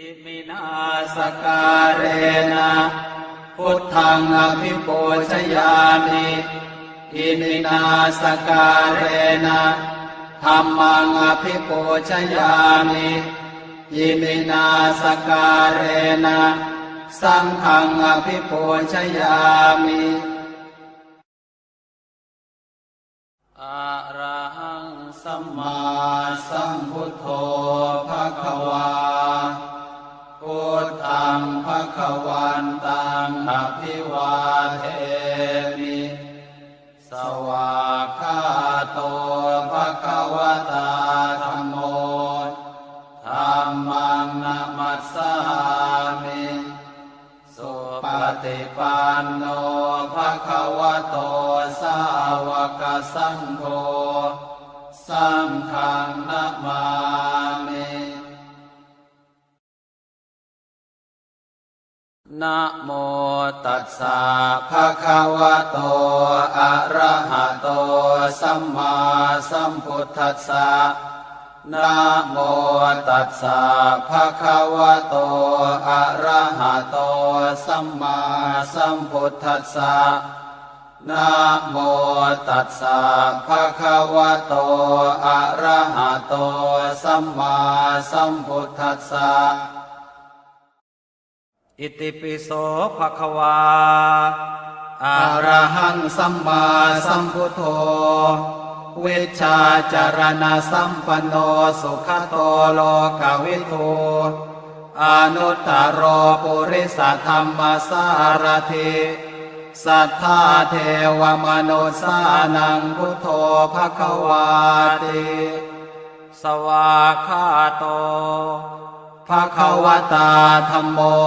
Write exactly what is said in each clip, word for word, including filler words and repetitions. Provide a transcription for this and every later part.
Iminā sakkārena buddhaṃ abhipūjayāmi. Iminā sakkārena dhammaṃ abhipūjayāmi. Iminā sakkārena saṅghaṃ abhipūjayāmi. Arahaṃ sammāsambuddho bhagavā. Buddhaṃ bhagavantaṃ abhivādemi. Svākkhāto bhagavatā dhammo. Dhammaṃ namassāmi. Supaṭipanno bhagavato sāvakasaṅgho. Saṅghaṃ namāmi. Namo tassa bhagavato arahato sammāsambuddhassa. Namo tassa bhagavato arahato sammāsambuddhassa. Namo tassa bhagavato arahato sammāsambuddhassa. Itipi so bhagavā arahaṃ sammāsambuddho vijjācaraṇasampanno sugato lokavidū anuttaro purisadammasārathi satthā devamanussānaṃ buddho bhagavāti. Svākkhāto bhagavatā dhammo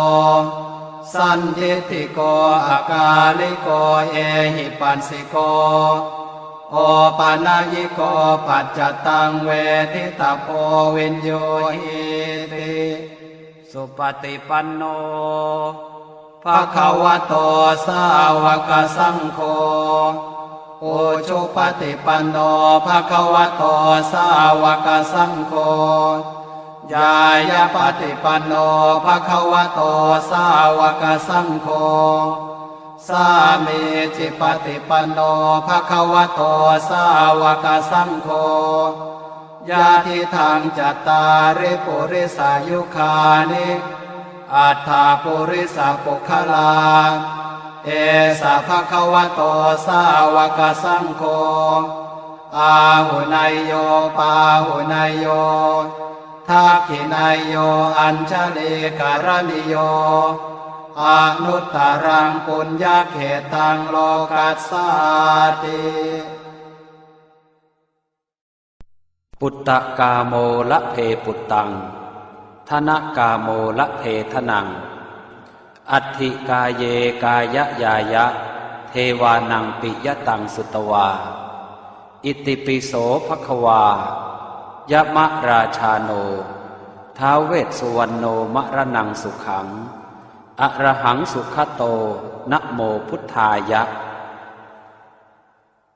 sandiṭṭhiko akāliko ehipassiko opanayiko paccattaṃ veditabbo viññūhīti. Supaṭipanno bhagavato sāvakasaṅgho ujupaṭipanno bhagavato sāvakasaṅgho ñāyapaṭipanno bhagavato sāvakasaṅgho sāmīcipaṭipanno bhagavato sāvakasaṅgho yadidaṃ cattāri purisayugāni aṭṭha purisapuggalā esa bhagavato sāvakasaṅgho āhuneyyo pāhuneyyo dakkhiṇeyyo añjalikaraṇīyo anuttaraṃ puññakkhettaṃ lokassāti. Puttakāmo labhe puttaṃ, dhanakāmo labhe dhanaṃ, atthi kāye kāyañāya, devānaṃ piyataṃ sutvā. Itipi so bhagavā, yamarājāno, ท้าว vessuvaṇṇo, maraṇaṃ sukhaṃ, arahaṃ sugato, namo buddhāya.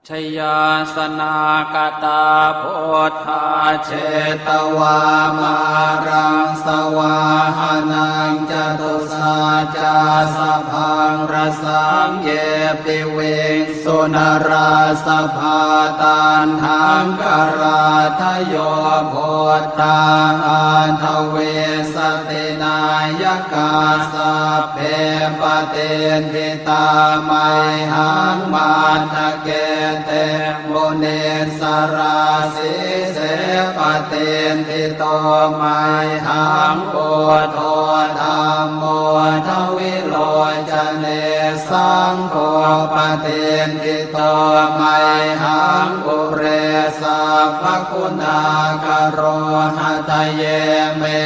Jayāsanāgatā buddhā jetvā māraṃ savāhanaṃ, catusaccāsabhaṃ rasaṃ ye piviṃsu narāsabhā. Taṇhaṅkarādayo buddhā aṭṭhavīsati nāyakā, sabbe patiṭṭhi tā mayhaṃ matthake te munissarā. Sīse patiṭṭhito mayhaṃ buddho dhammo dvilocane, saṅgho patiṭṭhito mayhaṃ ure sabbaguṇākaro. Hadaye me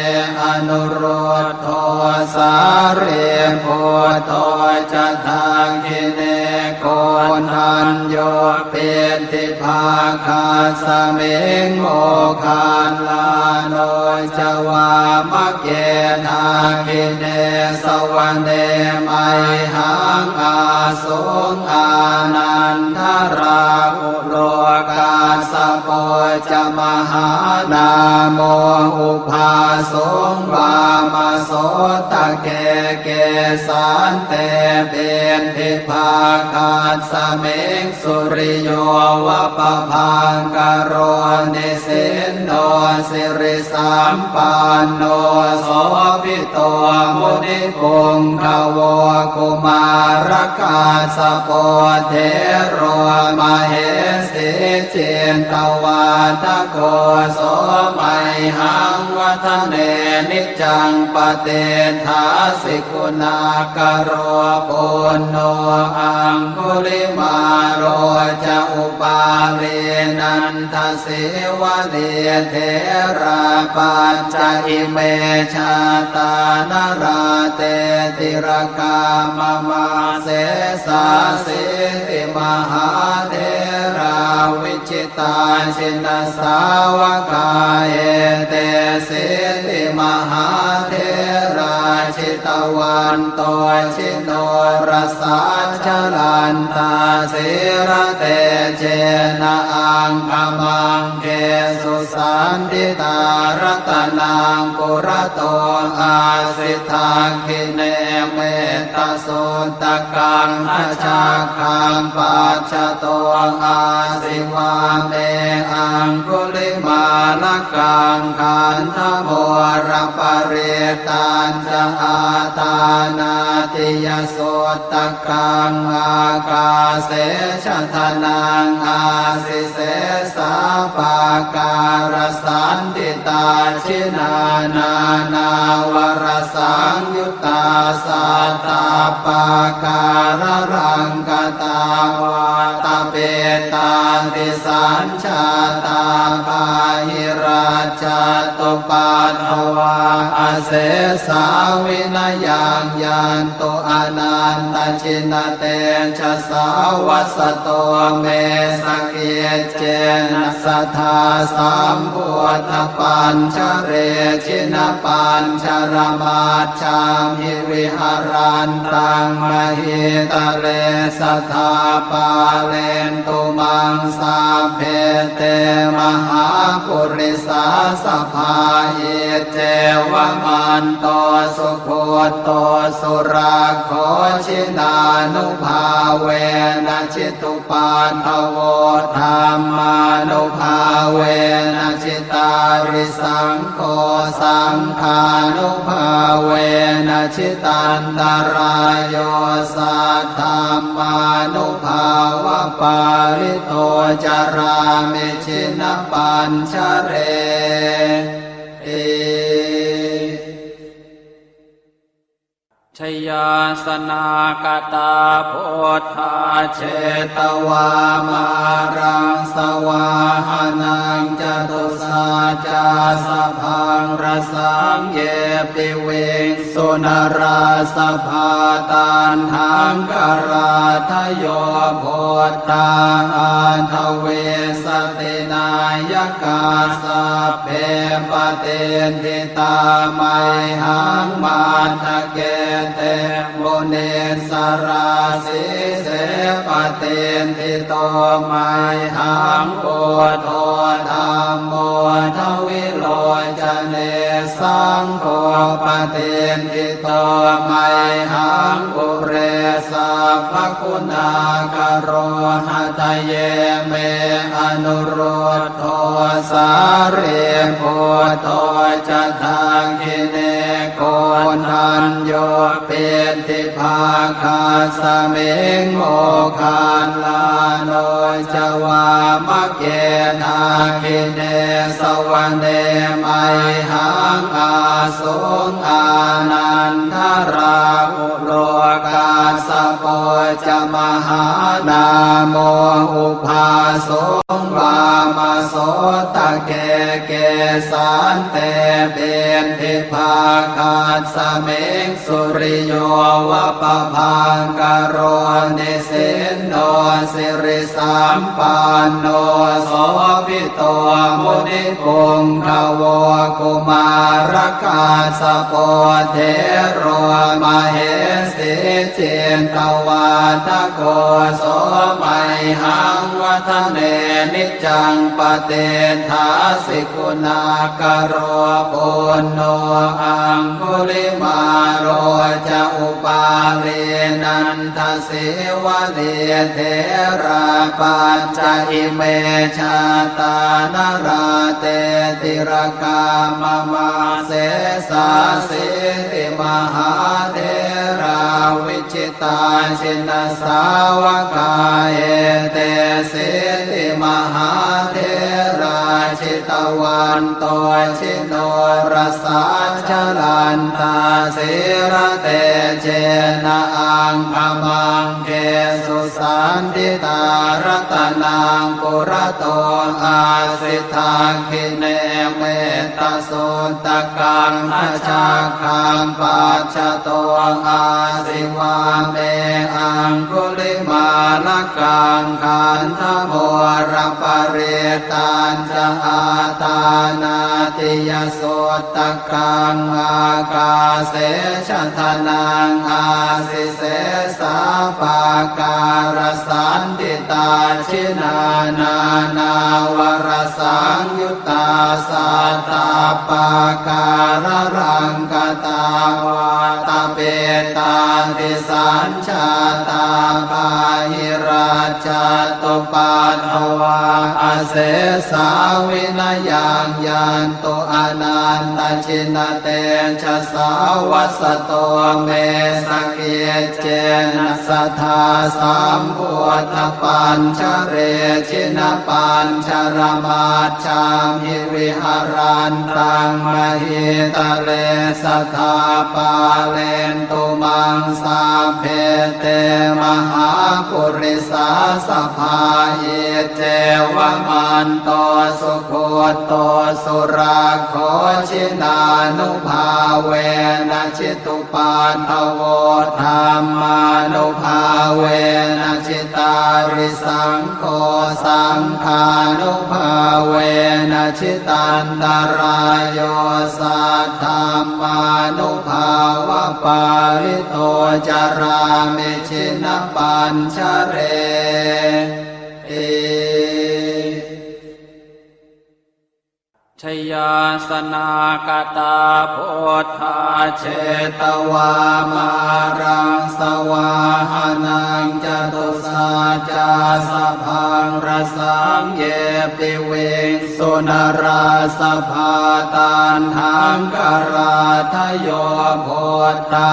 anurud dho sārīputto ca dakkhiṇe, koṇḍañño piṭṭhibhāgasmiṃ moggallāno ca vāmake. Dakkhiṇe savane mayhaṃ āsuṃ ānandarāhulo, kassapo ca mahānāmo ubhāsuṃ vāmasotake. Kesante piṭṭhibhāgasmiṃ suriyo va pabhaṅkaro, nisinno sirisampanno sobhi to munipuṅgavo. Kumārakassapo thero mahesī cittavādako, so mayhaṃ vadane niccaṃ patiṭṭhāsi guṇākaro. Puṇṇo aṅgulimālo ca upālī nanda sīvalī, therā pañca ime jātā nalāṭe tilakā mama. Sesāsīti mahātherā vijitā jinasāvakā, etesīti mahātherā jitavanto ji norasā, jalantā sīlatejena aṅgamaṅgesu saṇṭhitā. Ratanaṃ purato āsi, dakkhiṇe mettasuttakaṃ, dhajaggaṃ pacchato āsi, vāme aṅgulimālakaṃ. Khandhamoraparittañ ca āṭānāṭiyasuttakaṃ, ākāse chadanaṃ āsi, sesā pākārasaṇṭhitā. Jinā nānāvarasaṃyuttā sattappākāralaṅkatā, vātapittādisañ jātā bāhirajjhattupaddavā, asesā vinayaṃ yantu anantajinatejasā. Vasato me sakiccena sadā sambuddhapañjare, jinapañjaramaj jhamhi viharantaṃ mahītale, sadā pālentu maṃ sabbe te mahāpurisāsabhā. Iccevamanto sugutto surakkho, jinānubhāvena jitu paddavo, dhammānubhāvena jitārisaṅgho, saṅghānubhāvena jitantarāyo, saddhammānubhāvapālito carāmi jinapañjareti. Jayāsanākatā buddhā jetvā māraṃ savāhanaṃ, catusaccāsabhaṃ rasaṃ ye piviṃsu narāsabhā. Taṇhaṅkarādayo buddhā aṭṭhavīsati nāyakā, sabbe patiṭṭhi tā mayhaṃ matthake te munissarā. Sīse patiṭṭhito mayhaṃ buddho dhammo dvilocane, saṅgho patiṭṭhito mayhaṃ ure sabbaguṇākaro. Hadaye me anurud dho sārīputto ca dakkhiṇe, koṇḍañño piṭṭhibhāgasmiṃ moggallāno ca vāmake. Dakkhiṇe savane mayhaṃ ā suṃ ānandarāhulo, kassapo ca mahānāmo ubhāsuṃ vāmasotake. Kesante piṭṭhibhāgasmiṃ suriyo va pabhaṅkaro, nisinno sirisampanno sobhi to munipuṅgavo. Kumārakassapo thero mahesī cittavādako so mayhaṃ vadane niccaṃ patiṭṭhāsi guṇākaro. Puṇṇo aṅgulimālo ca upālī nandasīvalī therā pañca ime jātā nalāṭe tilakā mama. Sesāsīti mahātherā vijitā jinasāvakā etesīti mahātherā jitavanto jinorasā jalantā sīlatejena aṅgamaṅgesu saṇṭhitā. Ratanaṃ purato āsi dakkhiṇe mettasuttakaṃ dhajaggaṃ pacchato āsi vāme aṅgulimālakaṃ. Khandhamoraparittañca āṭānāṭiyasuttakaṃ ākāse chadanaṃ āsi sesā pākārasaṇṭhitā. Jinā nānāvarasaṃyuttā sattappākāralaṅkatā vātapittādisañ jātā bāhirajjhattupaddavā asesā vinayaṃ yantu anantajinatejasā. Vasato me sakiccena sadā sambuddhapañjare jinapañjaramaj jhamhi viharantaṃ mahītale sadā pālentu maṃ sabbe te mahāpurisāsabhā. Iccevamanto sugutto surakkho jinānubhāvena jitu paddavo dhammānubhāvena jitārisaṅgho saṅghānubhāvena jitantarāyo saddhammānubhāvapālito carāmi jinapañjareti. Jayāsanāgatā buddhā jetvā māraṃ savāhanaṃ catusaccāsabhaṃ rasaṃ ye piviṃsu narāsabhā. Taṇhaṅkarādayo buddhā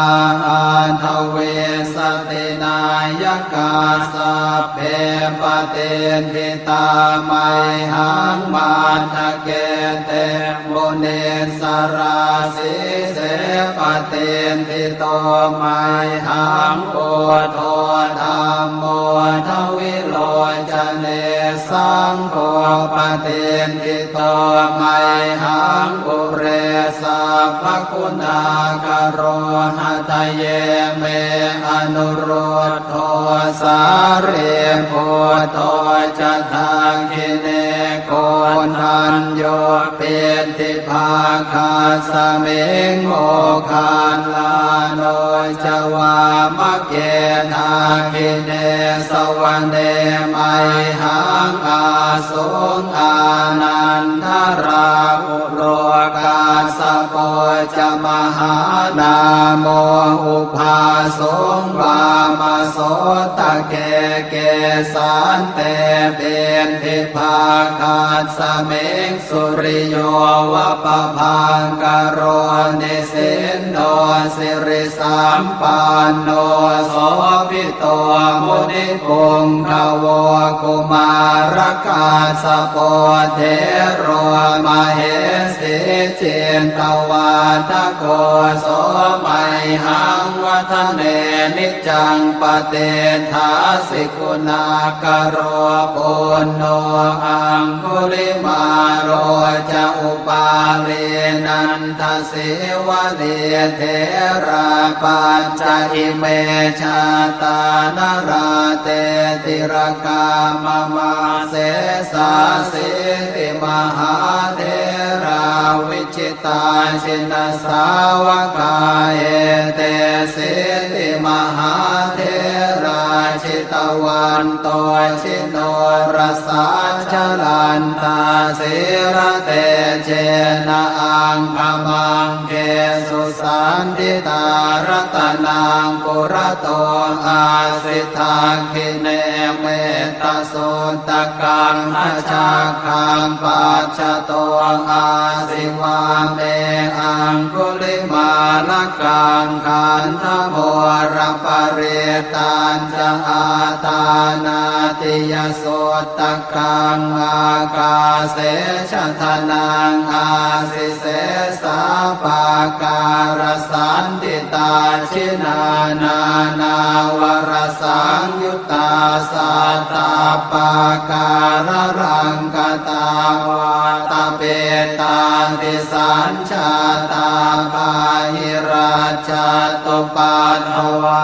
aṭṭhavīsati nāyakā sabbe patiṭṭhi tā mayhaṃ matthake te munissarā. Sīse patiṭṭhito mayhaṃ buddho dhammo dvilocane saṅgho patiṭṭhito mayhaṃ ure sabbaguṇākaro. Hadaye me anurud dho sārīputto ca dakkhiṇe koṇḍañño piṭṭhibhāgasmiṃ moggallāno ca vāmake. Dakkhiṇe savane mayhaṃ āsuṃ ānandarāhu lo kassapo ca mahānāmo ubhāsuṃ vāmasotake. Kesante piṭṭhibhāgasmiṃ suriyo va pabhaṅkaro nisinno siri sampanno sobhito munipuṅgavo. Kumārakassapo thero mahesī cittavādako so mayhaṃ vadane niccaṃ patiṭṭhāsi guṇākaro. Puṇṇo aṅgulimālo ca upālī nanda sīvalī therā pañca ime jātā nalāṭe tilakā mama. Sesāsīti mahātherā vijitā jinasāvakā etesīti mahāthe vanto jinorasā, jalantā sīlatejena aṅgamaṅgesu saṇṭhitā. Ratanaṃ purato āsi, dakkhiṇe mettasuttakaṃ, dhajaggaṃ pacchato āsi, vāme aṅgulimālakaṃ. Khandhamoraparittañ ca āṭānāṭiyasuttakaṃ, ākāse chadanaṃ āsi, sesā pākārasaṇṭhitā. Jinā nānāvarasaṃyuttā sattappākāralaṅkatā, vātapittādisañ jātā bāhirajjhattupaddavā,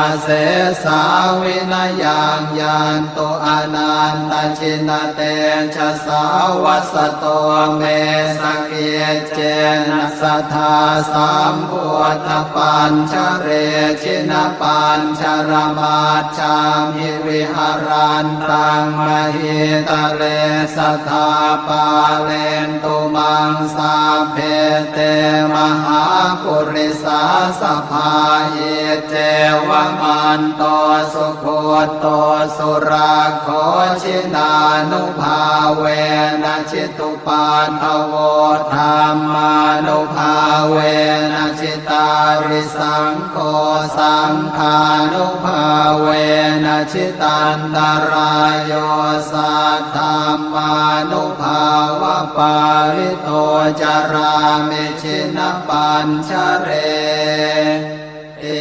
asesā vinayaṃ yantu anantajinatejasā. Vasato me sakiccena sadā sambuddhapañjare, jinapañjaramaj jhamhi viharantaṃ mahītale, sadā pālentu maṃ sabbe te mahāpurisāsabhā. Iccevamanto sugutto surakkho, jinānubhāvena jitu paddavo, dhammānubhāvena jitārisaṅgho, saṅghānubhāvena jitantarāyo, saddhammānubhāvapālito carāmi jinapañjareti.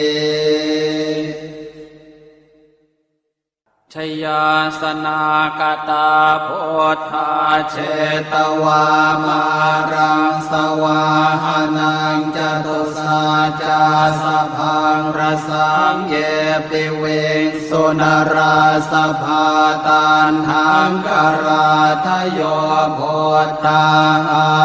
Jayāsanākatā buddhā jetvā māraṃ savāhanaṃ, catusaccāsabhaṃ rasaṃ ye piviṃsu narāsabhā. Taṇhaṅkarādayo buddhā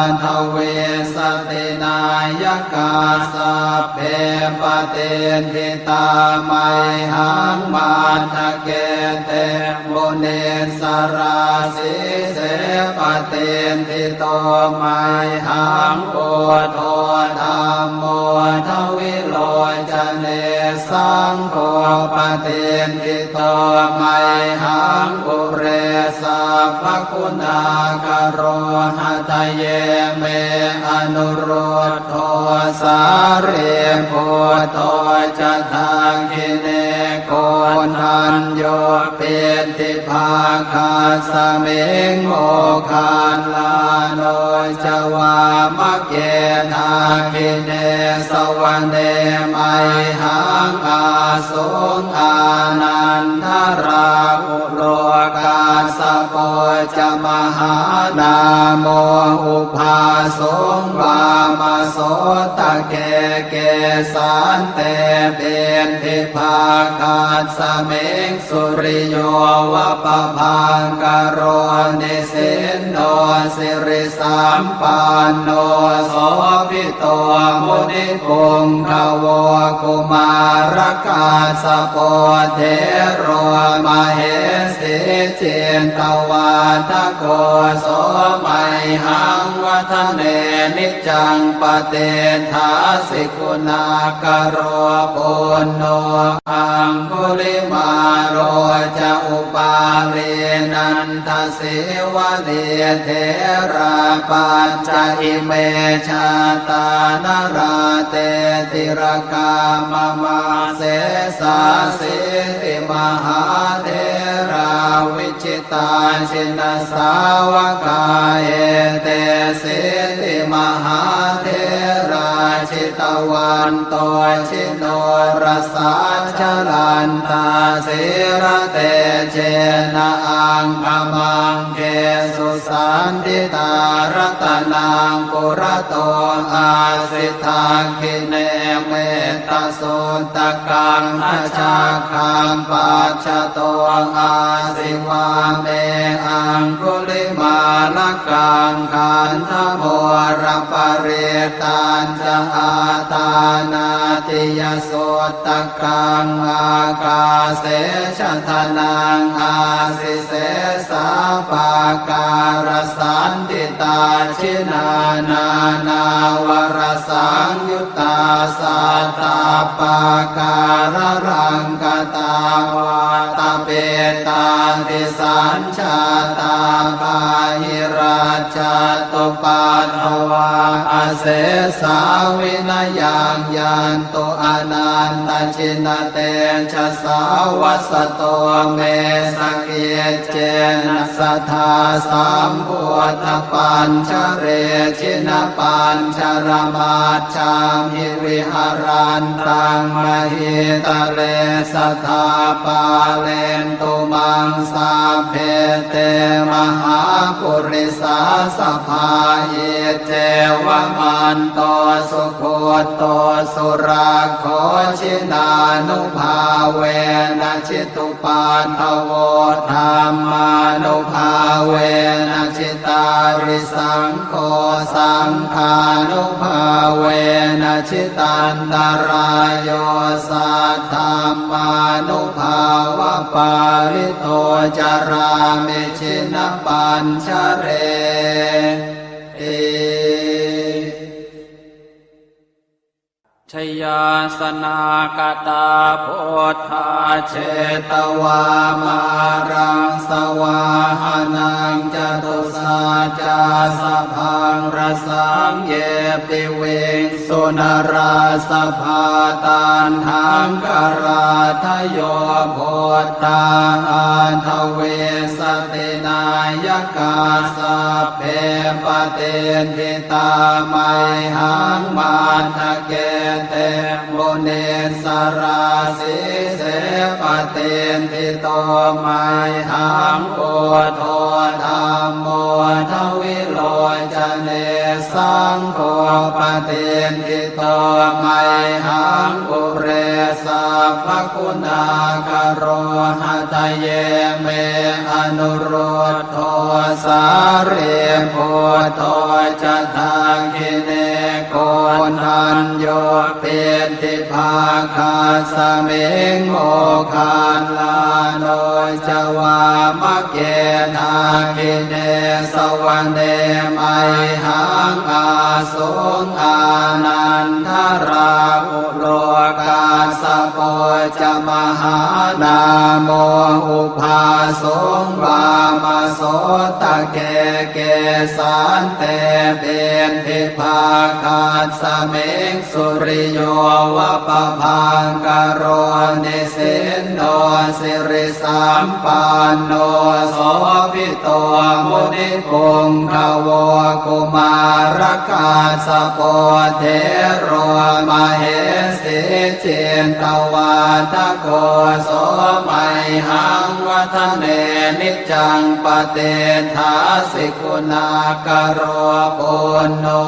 aṭṭhavīsati nāyakā, sabbe patiṭṭhi tā mayhaṃ matthake te munissarā. Sīse patiṭṭhito mayhaṃ buddho dhammo dvilocane, saṅgho patiṭṭhito mayhaṃ ure sabbaguṇākaro. Hadaye me anurud dho sārīputto ca dakkhiṇe, koṇḍañño piṭṭhibhāgasmiṃ moggallāno ca vāmake. Dakkhiṇe savane mayhaṃ āsuṃ ānandarāhu lo, kassapo ca mahānāmo ubhāsuṃ vāmasotake. Kesante piṭṭhibhāgasmiṃ suriyo va pabhaṅkaro, nisinno siri sampanno sobhito munipuṅgavo. Kumārakassapo thero mahesī cittavādako, so mayhaṃ vadane niccaṃ patiṭṭhāsi guṇākaro. Puṇṇo aṅgulimālo ca upālī nanda sīvalī, therā pañca ime jātā nalāṭe tilakā mama. Sesāsīti mahātherā vijitā jinasāvakā, etesīti mahātherā jitavanto ji norasā, jalantā sīlatejena aṅgamaṅgesu saṇṭhitā. Ratanaṃ purato āsi, dakkhiṇe mettasuttakaṃ, dhajaggaṃ pacchato āsi, vāme aṅgulimālakaṃ. Khandhamoraparittañ ca Āṭānāṭiyasuttakaṃ ākāse chadanaṃ āsi, sesā pākārasaṇṭhitā. Jinā nānāvarasaṃyuttā sattappākāralaṅkatā, vātapittādisañ jātā bāhirajjhattupaddavā, asesā vinayaṃ yantu anantajinatejasā. Vasato me sakiccena sadā sambuddhapañjare, jinapañjaramaj jhamhi viharantaṃ mahītale, sadā pālentu maṃ sabbe te mahāpurisāsabhā. Iccevamanto sugutto surakkho, jinānubhāvena jitu paddavo, dhammānubhāvena jitārisaṅgho, saṅghānubhāvena jitantarāyo, saddhammānubhāvapālito carāmi jinapañjareti. Jayāsanāgatā buddhā jetvā māraṃ savāhanaṃ, catusaccāsabhaṃ rasaṃ ye piviṃsu narāsabhā. Taṇhaṅkarādayo buddhā aṭṭhavīsati nāyakā, sabbe patiṭṭhi tā mayhaṃ matthake te munissarā. Sīse patiṭṭhito mayhaṃ buddho dhammo dvilocane, saṅgho patiṭṭhito mayhaṃ ure sabbaguṇākaro. Hadaye me anurud dho sārīputto ca dakkhiṇe, koṇḍañño piṭṭhibhāgasmiṃ moggallāno ca vāmake. Dakkhiṇe savane mayhaṃ āsuṃ ānandarāhu lo, kassapo ca mahānāmo ubhāsuṃ vāmasotake. Kesante piṭṭhibhāgasmiṃ suriyo va pabhaṅkaro, nisinno siri sampanno sobhito munipuṅgavo. Kumārakassapo thero mahesī cittavādako, so mayhaṃ vadane niccaṃ patiṭṭhāsi guṇākaro. Puṇṇo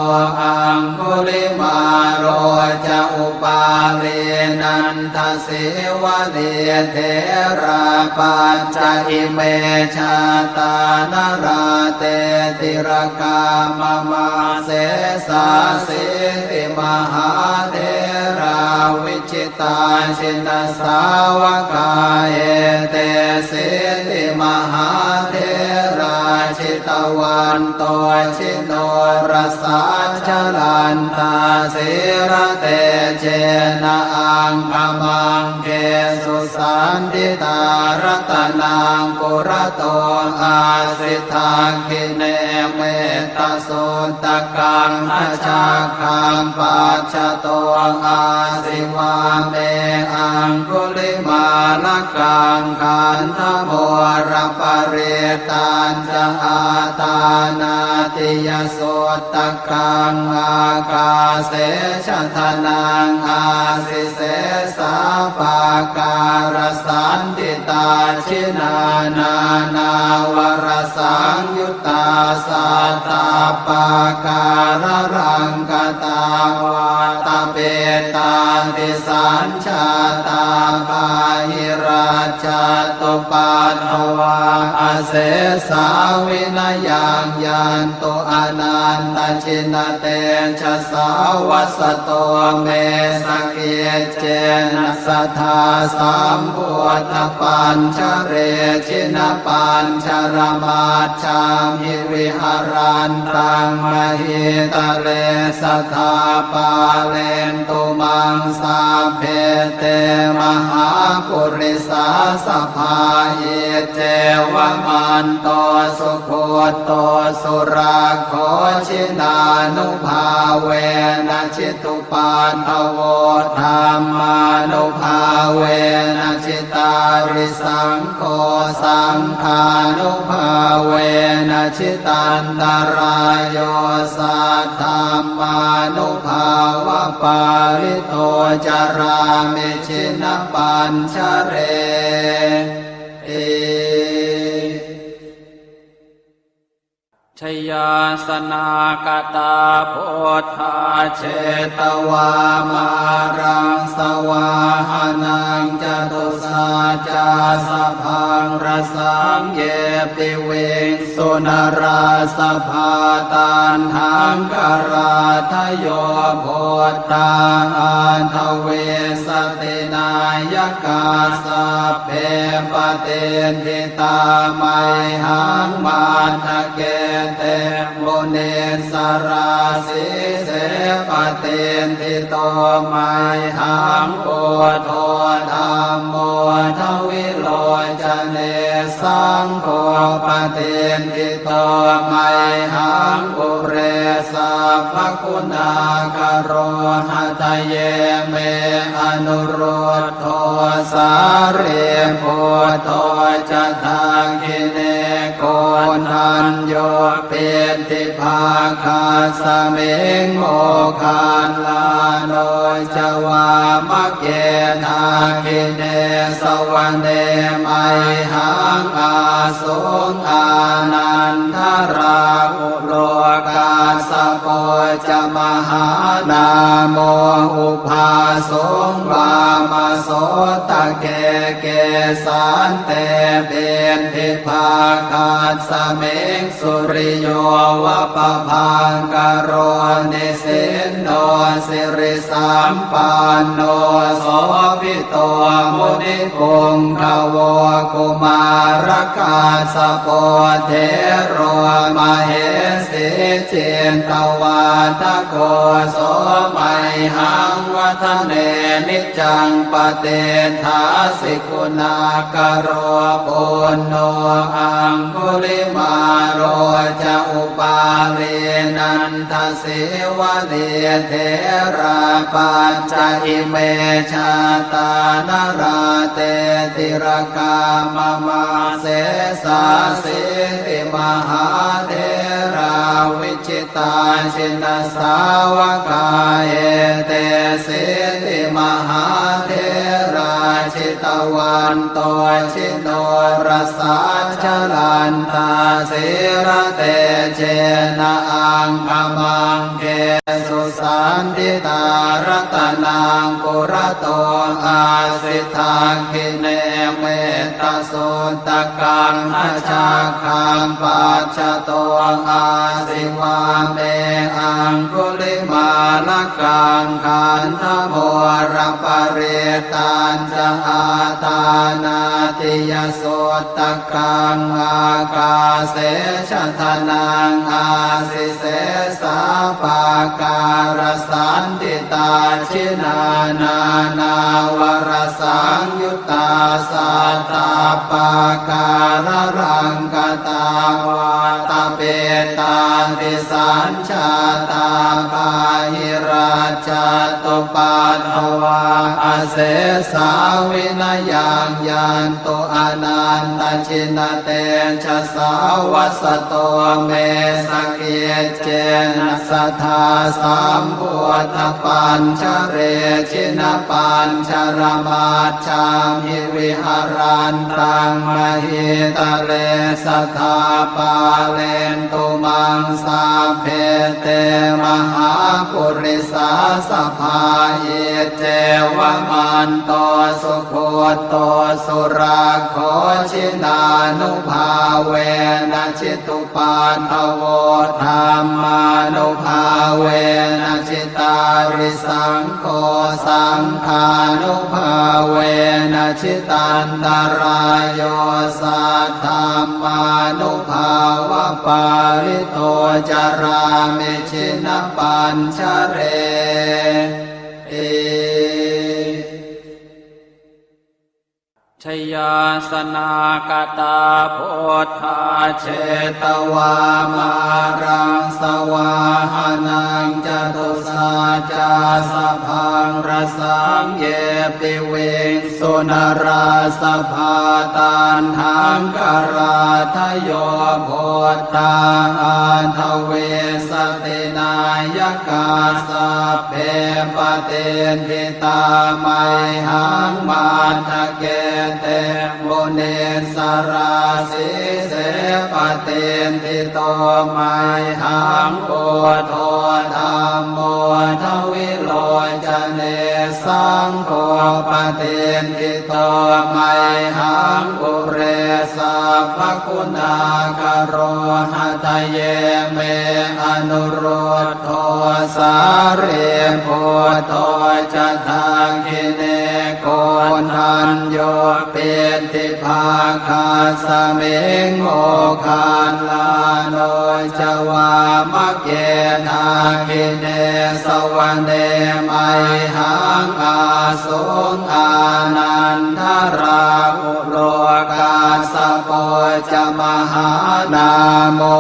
aṅgulimālo ca upālī nanda sīvalī, therā pañca ime jātā nalāṭe tilakā mama. Sesāsīti mahātherā vijitā jinasāvakā, etesīti mahātherā jitavanto ji norasā, jalantā sīlatejena aṅgamaṅgesu saṇṭhitā. Ratanaṃ purato āsi dakkhiṇe mettasuttakaṃ, dhajaggaṃ pacchato āsi vāme aṅgulimālakaṃ. Khandhamoraparittañ ca āṭānāṭiyasuttakaṃ, ākāse chadanaṃ āsi sesā pākārasaṇṭhitā. Jinā nānāvarasaṃyuttā sattappākāralaṅkatā, vātapittādisañ jātā bāhirajjhattupaddavā, asesā vinayaṃ yan tu anantajinatejasā. Vasato me sakiccena sadā sambuddhapañjare, jinapañjaramajjhamhi viharantaṃ mahītale, sadā pālentu maṃ sabbe te mahāpurisāsabhā. Iccevamanto sugutto surakkho, jinānubhāvena jitupaddavo, dhammānubhāvena jitārisaṅgho, saṅghānubhāvena jitantarāyo, saddhammānubhāvapālito carāmi jinapañjareti. Jayāsanākatā buddhā jetvā māraṃ savāhanaṃ, catusaccāsabhaṃ rasaṃ ye piviṃsu narāsabhā. Taṇhaṅkarādayo buddhā aṭṭhavīsati nāyakā, sabbe patiṭṭhi tā mayhaṃ matthake te munissarā. Sīse patiṭṭhito mayhaṃ buddho dhammo dvilocane, saṅgho patiṭṭhito mayhaṃ ure sabbaguṇākaro. Hadaye me anurud dho sārīputto ca dakkhiṇe, koṇḍañño piṭṭhibhāgasmiṃ moggallāno ca vāmake. Dakkhiṇe savane mayhaṃ ā suṃ ānandarāhulo, kassapo ca mahānāmo ubhāsuṃ vāmasotake. Kesante piṭṭhibhāgasmiṃ suriyo va pabhaṅkaro, nisinno siri sampanno sobhito munipuṅgavo. Kumārakassapo thero mahesī cittavādako, so mayhaṃ vadane niccaṃ patiṭṭhāsi guṇākaro. Puṇṇo aṅgulimālo ca upālī nanda sīvalī, therā pañca ime jātā nalāṭe tilakā mama. Sesāsīti mahātherā vijitā jinasāvakā, etesīti mahātherā jitavanto ji norasā, jalantā sīlatejena aṅgamaṅgesu saṇṭhitā. Ratanaṃ purato āsi dakkhiṇe mettasuttakaṃ, dhajaggaṃ pacchato āsi vāme aṅgulimālakaṃ. Khandhamoraparittañ ca āṭānāṭiyasuttakaṃ, ākāse chadanaṃ āsi sesā pākārasaṇṭhitā. Jinā nānāvarasaṃyuttā sattappākāralaṅkatā, vātapittādisañ jātā bāhirajjhattupaddavā, asesā vinayaṃ yantu anantajinatejasā. Vasato me sakiccena sadā sambuddhapañjare jinapañjaramajjhamhi viharantaṃ mahītale sadā pālentu maṃ sabbe te mahāpurisāsabhā. Iccevamanto sugutto surakkho jinānubhāvena jitu paddavo dhammānubhāvena jitārisaṅgho saṅghānubhāvena jitantarāyo saddhammānubhāvapālito carāmi jinapañjareti. Jayāsanāgatā buddhā jetvā māraṃ savāhanaṃ catusaccāsabhaṃ rasaṃ ye piviṃsu narāsabhā. Taṇhaṅkarādayo buddhā aṭṭhavīsati nāyakā sabbe patiṭṭhi tā mayhaṃ matthake te munissarā. Sīse patiṭṭhito mayhaṃ buddho dhammo dvilocane saṅgho patiṭṭhito mayhaṃ ure sabbaguṇākaro. Hadaye me anurud dho sārīputto ca dakkhiṇe koṇḍañño piṭṭhibhāgasmiṃ moggallāno ca vāmake. Dakkhiṇe savane mayhaṃ āsuṃ ānandarāhu lo kassapo ca mahānāmo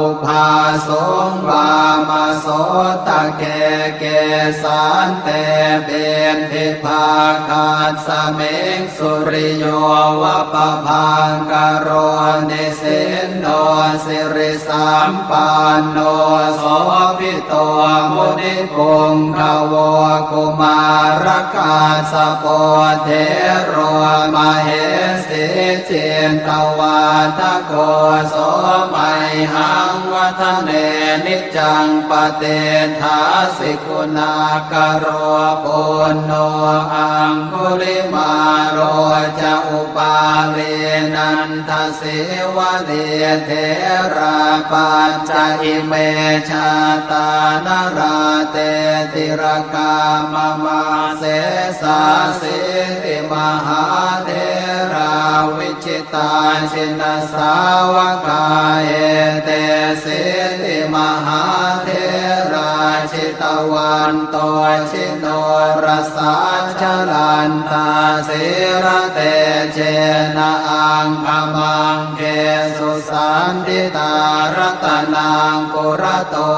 ubhāsuṃ vāmasotake. Kesante piṭṭhibhāgasmiṃ suriyo va pabhaṅkaro nisinno siri sampanno sobhito munipuṅgavo. Kumārakassapo thero mahesī cittavādako so mayhaṃ vadane niccaṃ patiṭṭhāsi guṇākaro. Puṇṇo aṅgulimālo ca upālī nanda sīvalī therā pañca ime jātā nalāṭe tilakā mama. Sesāsīti mahātherā vijitā jinasāvakā etesīti mahātherā jitavanto ji norasā jalantā sīlatejena aṅgamaṅgesu saṇṭhitā. Ratanaṃ purato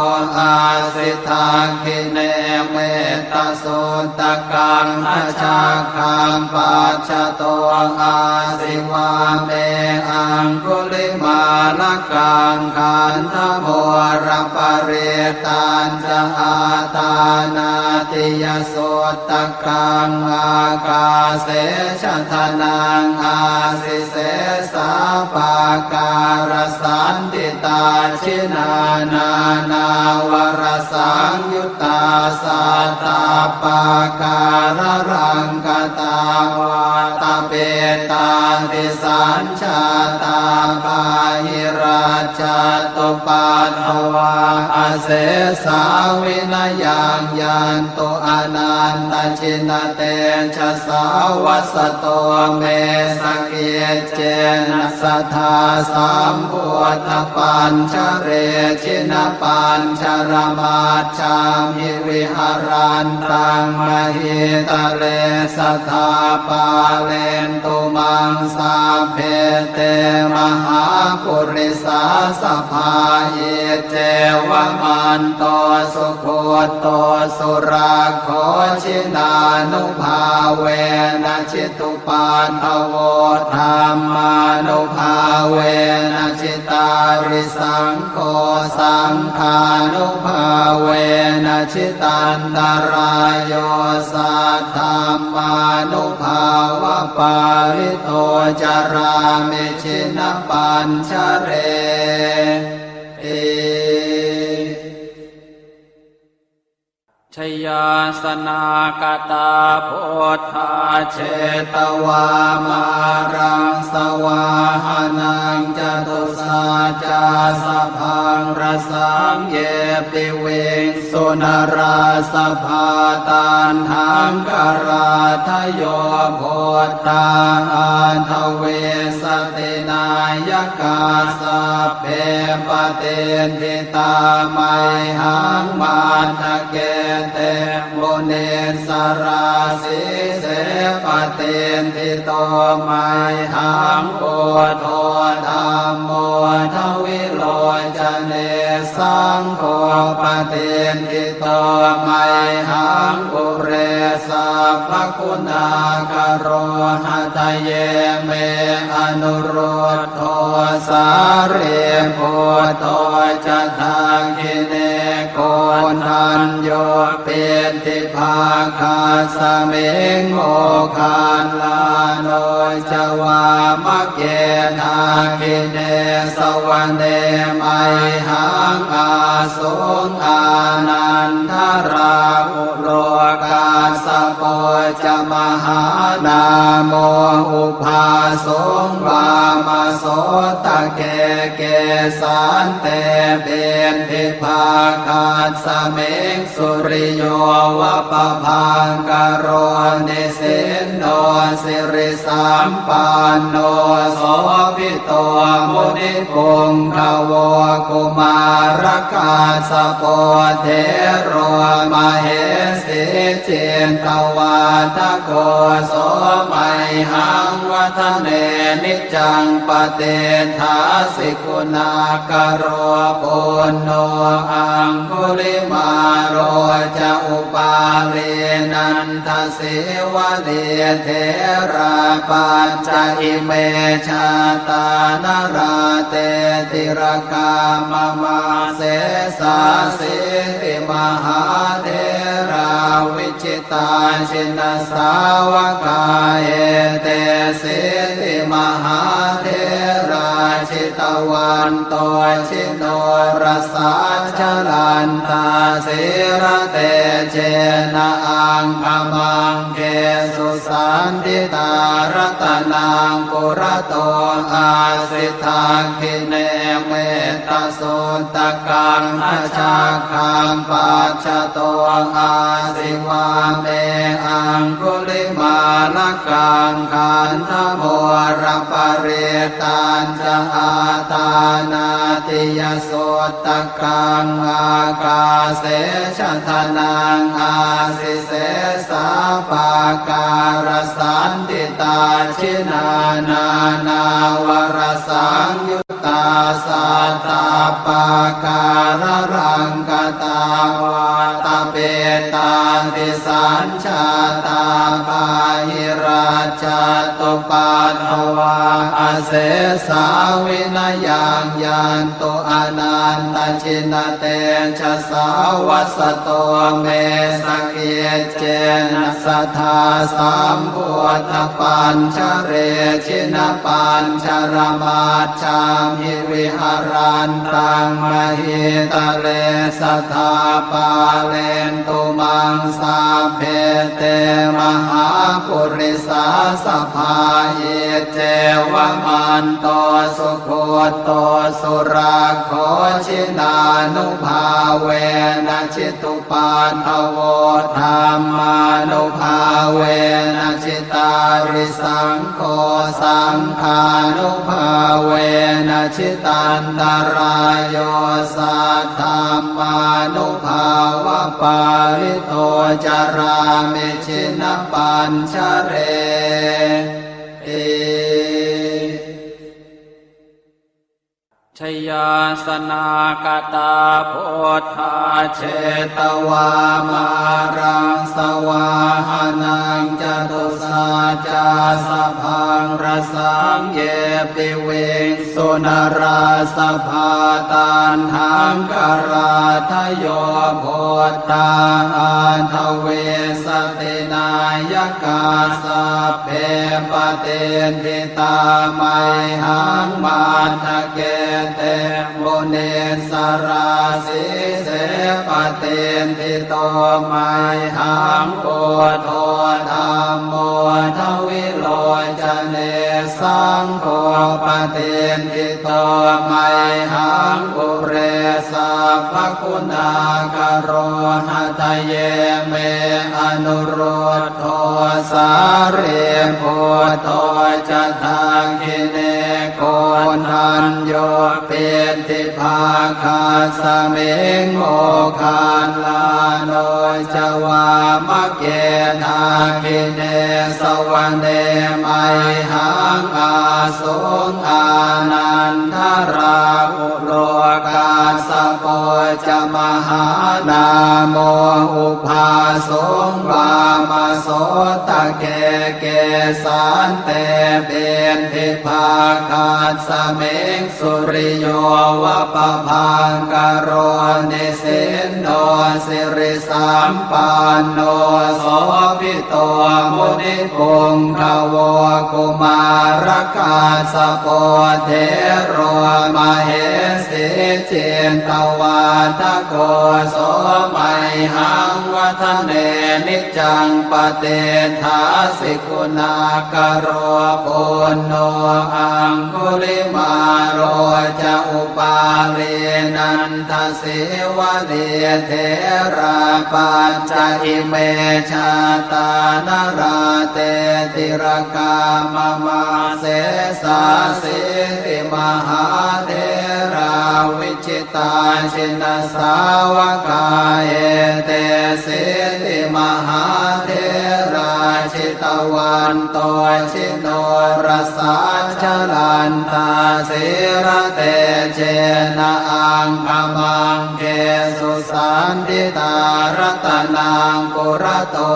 āsi dakkhiṇe mettasuttakaṃ dhajaggaṃ pacchato āsi vāme aṅgulimālakaṃ. Khandhamoraparittañ ca āṭānāṭiyasuttakaṃ ākāse chadanaṃ āsi sesā pākārasaṇṭhitā. Jinā nānāvarasaṃyuttā sattappākāralaṅkatā vātapittādisañ jātā bāhirajjhattupaddavā asesā vinayaṃ yantu anantajinatejasā. Vasato me sakiccena sadā sambuddhapañjare jinapañjaramaj jhamhi viharantaṃ mahītale sadā pālentu maṃ sabbe te mahāpurisāsabhā. Iccevamanto sugutto surakkho, jinānubhāvena jitupaddavo, dhammānubhāvena jitārisaṅgho, saṅghānubhāvena jitantarāyo, saddhammānubhāvapālito carāmi jinapañjareti. Jayāsanākatā buddhā jetvā māraṃ savāhanaṃ, catusaccāsabhaṃ rasaṃ ye piviṃsu narāsabhā. Taṇhaṅkarādayo buddhā aṭṭhavīsati nāyakā, sabbe patiṭṭhi tā mayhaṃ matthake te munissarā. Sīse patiṭṭhito mayhaṃ buddho dhammo dvilocane, saṅgho patiṭṭhito mayhaṃ ure sabbaguṇākaro. Hadaye me anurud dho sārīputto ca dakkhiṇe, koṇḍañño piṭṭhibhāgasmiṃ moggallāno ca vāmake. Dakkhiṇe savane mayhaṃ ā suṃ ānandarāhulo, kassapo ca mahānāmo ubhāsuṃ vāmasotake. Kesante piṭṭhibhāgasmiṃ suriyo va pabhaṅkaro, nisinno sirisampanno sobhi to munipuṅgavo. Kumārakassapo thero mahesī cittavādako, so mayhaṃ vadane niccaṃ patiṭṭhāsi guṇākaro. Puṇṇo aṅgulimālo ca upālī nanda sīvalī, therā pañca ime jātā nalāṭe tilakā mama. Sesāsīti mahātherā vijitā jinasāvakā, etesīti mahātherā jitavanto ji norasā, jalantā sīlatejena aṅgamaṅgesu saṇṭhitā. Ratanaṃ purato āsi dakkhiṇe mettasuttakaṃ, dhajaggaṃ pacchato āsi vāme aṅgulimālakaṃ. Khandhamoraparittañ ca āṭānāṭiyasuttakaṃ, ākāse chadanaṃ āsi sesā pākārasaṇṭhitā. Jinā nānāvarasaṃyuttā sattappākāralaṅkatā, vātapittādisañ jātā bāhirajjhattupaddavā, asesā vinayaṃ yantu anantajinatejasā. Vasato me sakiccena sadā sambuddhapañjare, jinapañjaramaj jhamhi viharantaṃ mahītale, sadā pālentu maṃ sabbe te mahāpurisāsabhā. Iccevamanto sugutto surakkho, jinānubhāvena jitu paddavo, dhammānubhāvena jitārisaṅgho, saṅghānubhāvena jitantarāyo, saddhammānubhāvapālito carāmi jinapañjareti. jayāsanāgatā buddhā jetvā māraṃ savāhanaṃ catusaccāsabhaṃ rasaṃ ye piviṃsu narāsabhā. Taṇhaṅkarādayo buddhā aṭṭhavīsati nāyakā sabbe patiṭṭhi tā mayhaṃ matthake te munissarā. Sīse patiṭṭhito mayhaṃ buddho dhammo dvilocane saṅgho patiṭṭhito mayhaṃ ure sabbaguṇākaro. Hadaye me anurud dho sārīputto ca dakkhiṇe koṇḍañño piṭṭhibhāgasmiṃ moggallāno ca vāmake. Dakkhiṇe savane mayhaṃ ā suṃ ānandarāhulo kassapo ca mahānāmo ubhāsuṃ vāmasotake. Kesante piṭṭhibhāgasmiṃ suriyo va pabhaṅkaro nisinno siri sampanno sobhito munipuṅgavo. Kumārakassapo thero mahesī cittavādako so mayhaṃ vadane niccaṃ patiṭṭhāsi guṇākaro. Puṇṇo aṅgulimālo ca upālī nanda sīvalī therā pañca ime jātā nalāṭe tilakā mama. Sesāsīti mahātherā vijitā jinasāvakā etesīti mahātherā jitavanto ji norasā jalantā sīlatejena aṅgamaṅgesu saṇṭhitā. Ratanaṃ purato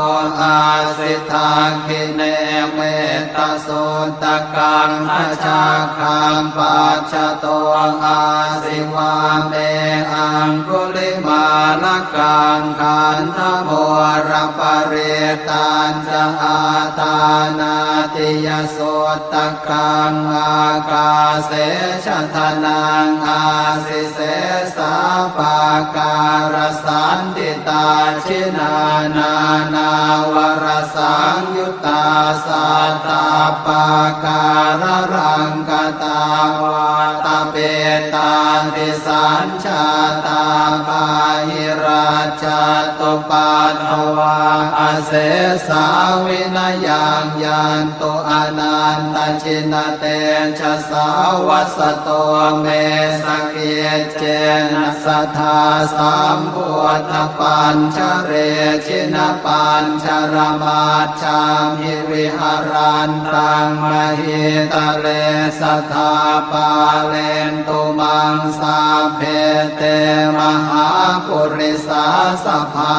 āsi dakkhiṇe mettasuttakaṃ dhajaggaṃ pacchato āsi vāme aṅgulimālakaṃ. Khandhamoraparittañ ca āṭānāṭiyasuttakaṃ ākāse chadanaṃ āsi sesā pākārasaṇṭhitā. Jinā nānāvarasaṃyuttā sattappākāralaṅkatā vātapittādisañ jātā bāhirajjhattupaddavā asesā vinayaṃ yantu anantajinatejasā. Vasato me sakiccena sadā sambuddhapañjare jinapañjaramaj jhamhi viharantaṃ mahītale sadā pālentu maṃ sabbe te mahāpurisāsabhā.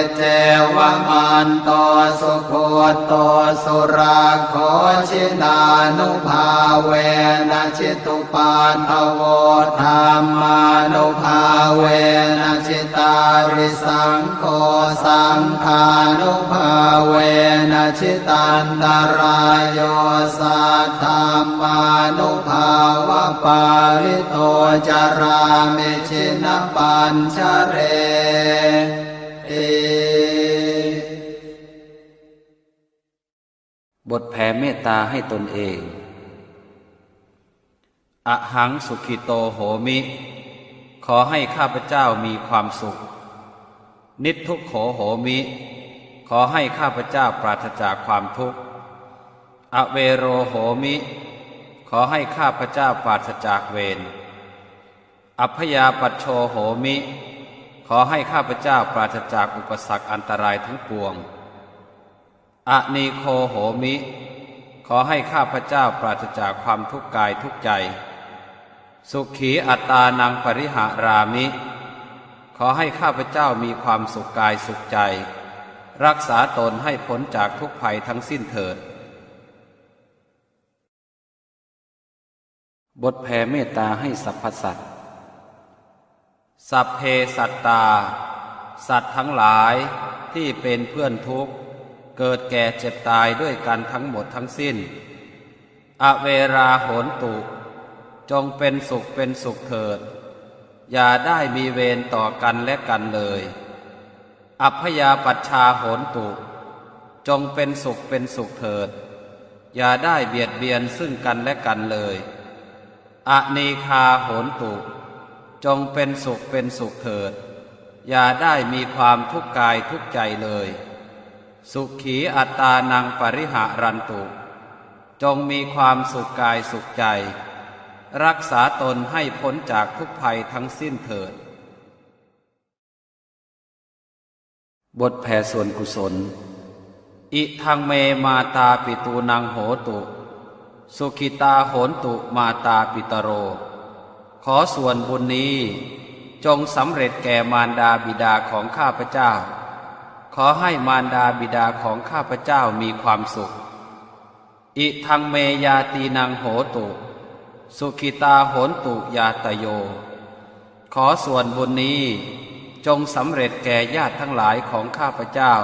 Iccevamanto sugutto surakkho jinānubhāvena jitu paddavo dhammānubhāvena jitārisaṅgho saṅghānubhāvena jitantarāyo saddhammānubhāvapālito carāmi jinapañjareti. บทแผ่เมตตาให้ตนเอง Ahaṃ sukhito homi ขอให้ข้าพเจ้ามีความสุข Niddukkho homi ขอให้ข้าพเจ้าปราศจากความทุกข์ Avero homi ขอให้ข้าพเจ้าปราศจากเวร Abyāpajjho homi ขอให้ข้าพเจ้าปราศจากอุปสรรคอันตรายทั้งปวง Anīgho homi ขอให้ข้าพเจ้าปราศจากความทุกข์กายทุกข์ใจ Sukhī attānaṃ pariharāmi. ขอให้ข้าพเจ้ามีความสุขกายสุขใจ รักษาตนให้พ้นจากทุกข์ภัยทั้งสิ้นเถิด บทแผ่เมตตาให้สรรพสัตว์ Sabbe sattā สัตว์ทั้งหลายที่เป็นเพื่อนทุกข์ เกิดแก่เจ็บตายด้วยกันทั้งหมดทั้งสิ้น Averā hontu จงเป็นสุขเป็นสุขเถิด อย่าได้มีเวรต่อกันและกันเลย Abyāpajjhā hontu จงเป็นสุขเป็นสุขเถิด อย่าได้เบียดเบียนซึ่งกันและกันเลย Anīghā hontu จงเป็นสุขเป็นสุขเถิด อย่าได้มีความทุกข์กายทุกข์ใจเลย Sukhī attānaṃ pariharantu จงมีความสุขกายสุขใจ รักษาตนให้พ้นจากทุกข์ภัยทั้งสิ้นเถิด บทแผ่ส่วนกุศล Idaṃ me mātāpitūnaṃ hotu, sukhitā hontu mātāpitaro. ขอส่วนบุญนี้จงสำเร็จแก่มารดาบิดาของข้าพเจ้า ขอให้มารดาบิดาของข้าพเจ้ามีความสุข Idaṃ me ñātīnaṃ hotu, sukhitā hontu ñātayo. ขอส่วนบุญนี้จงสำเร็จแก่ญาติทั้งหลายของข้าพเจ้า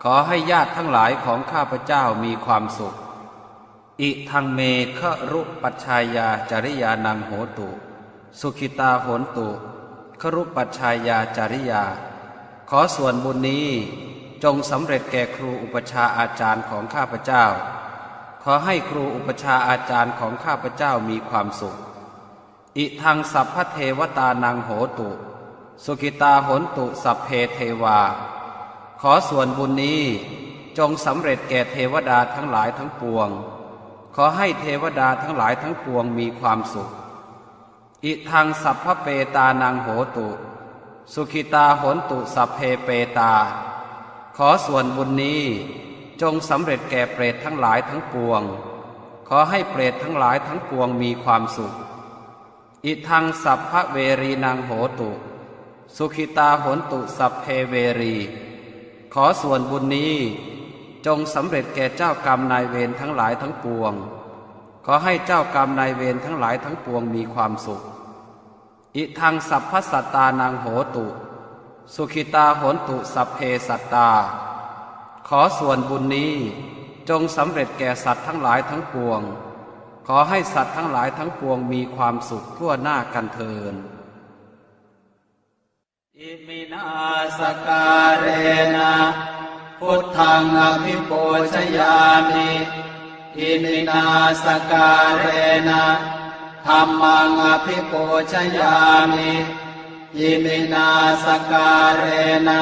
ขอให้ญาติทั้งหลายของข้าพเจ้ามีความสุข Idaṃ me gurūpajjhāyācariyānaṃ hotu, sukhitā hontu gurūpajjhāyācariyā. ขอส่วนบุญนี้จงสำเร็จแก่ครูอุปัชฌาย์อาจารย์ของข้าพเจ้า ขอให้ครูอุปัชฌาย์อาจารย์ของข้าพเจ้ามีความสุข Idaṃ sabbadevatānaṃ hotu, sukhitā hontu sabbe devā. ขอส่วนบุญนี้จงสำเร็จแก่เทวดาทั้งหลายทั้งปวง ขอให้เทวดาทั้งหลายทั้งปวงมีความสุข Idaṃ sabbapetānaṃ hotu, sukhitā hontu sabbe petā. ขอส่วนบุญนี้จงสำเร็จแก่เปรตทั้งหลายทั้งปวง ขอให้เปรตทั้งหลายทั้งปวงมีความสุข Idaṃ sabbaverīnaṃ hotu, sukhitā hontu sabbe verī. ขอส่วนบุญนี้จงสำเร็จแก่เจ้ากรรมนายเวรทั้งหลายทั้งปวง ขอให้เจ้ากรรมนายเวรทั้งหลายทั้งปวงมีความสุข Idaṃ sabbasattānaṃ hotu, sukhitā hontu sabbe sattā. ขอส่วนบุญนี้จงสำเร็จแก่สัตว์ทั้งหลายทั้งปวง ขอให้สัตว์ทั้งหลายทั้งปวงมีความสุขทั่วหน้ากันเทอญ Iminā sakkārena buddhaṃ abhipūjayāmi. Iminā sakkārena dhammaṃ abhipūjayāmi. Iminā sakkārena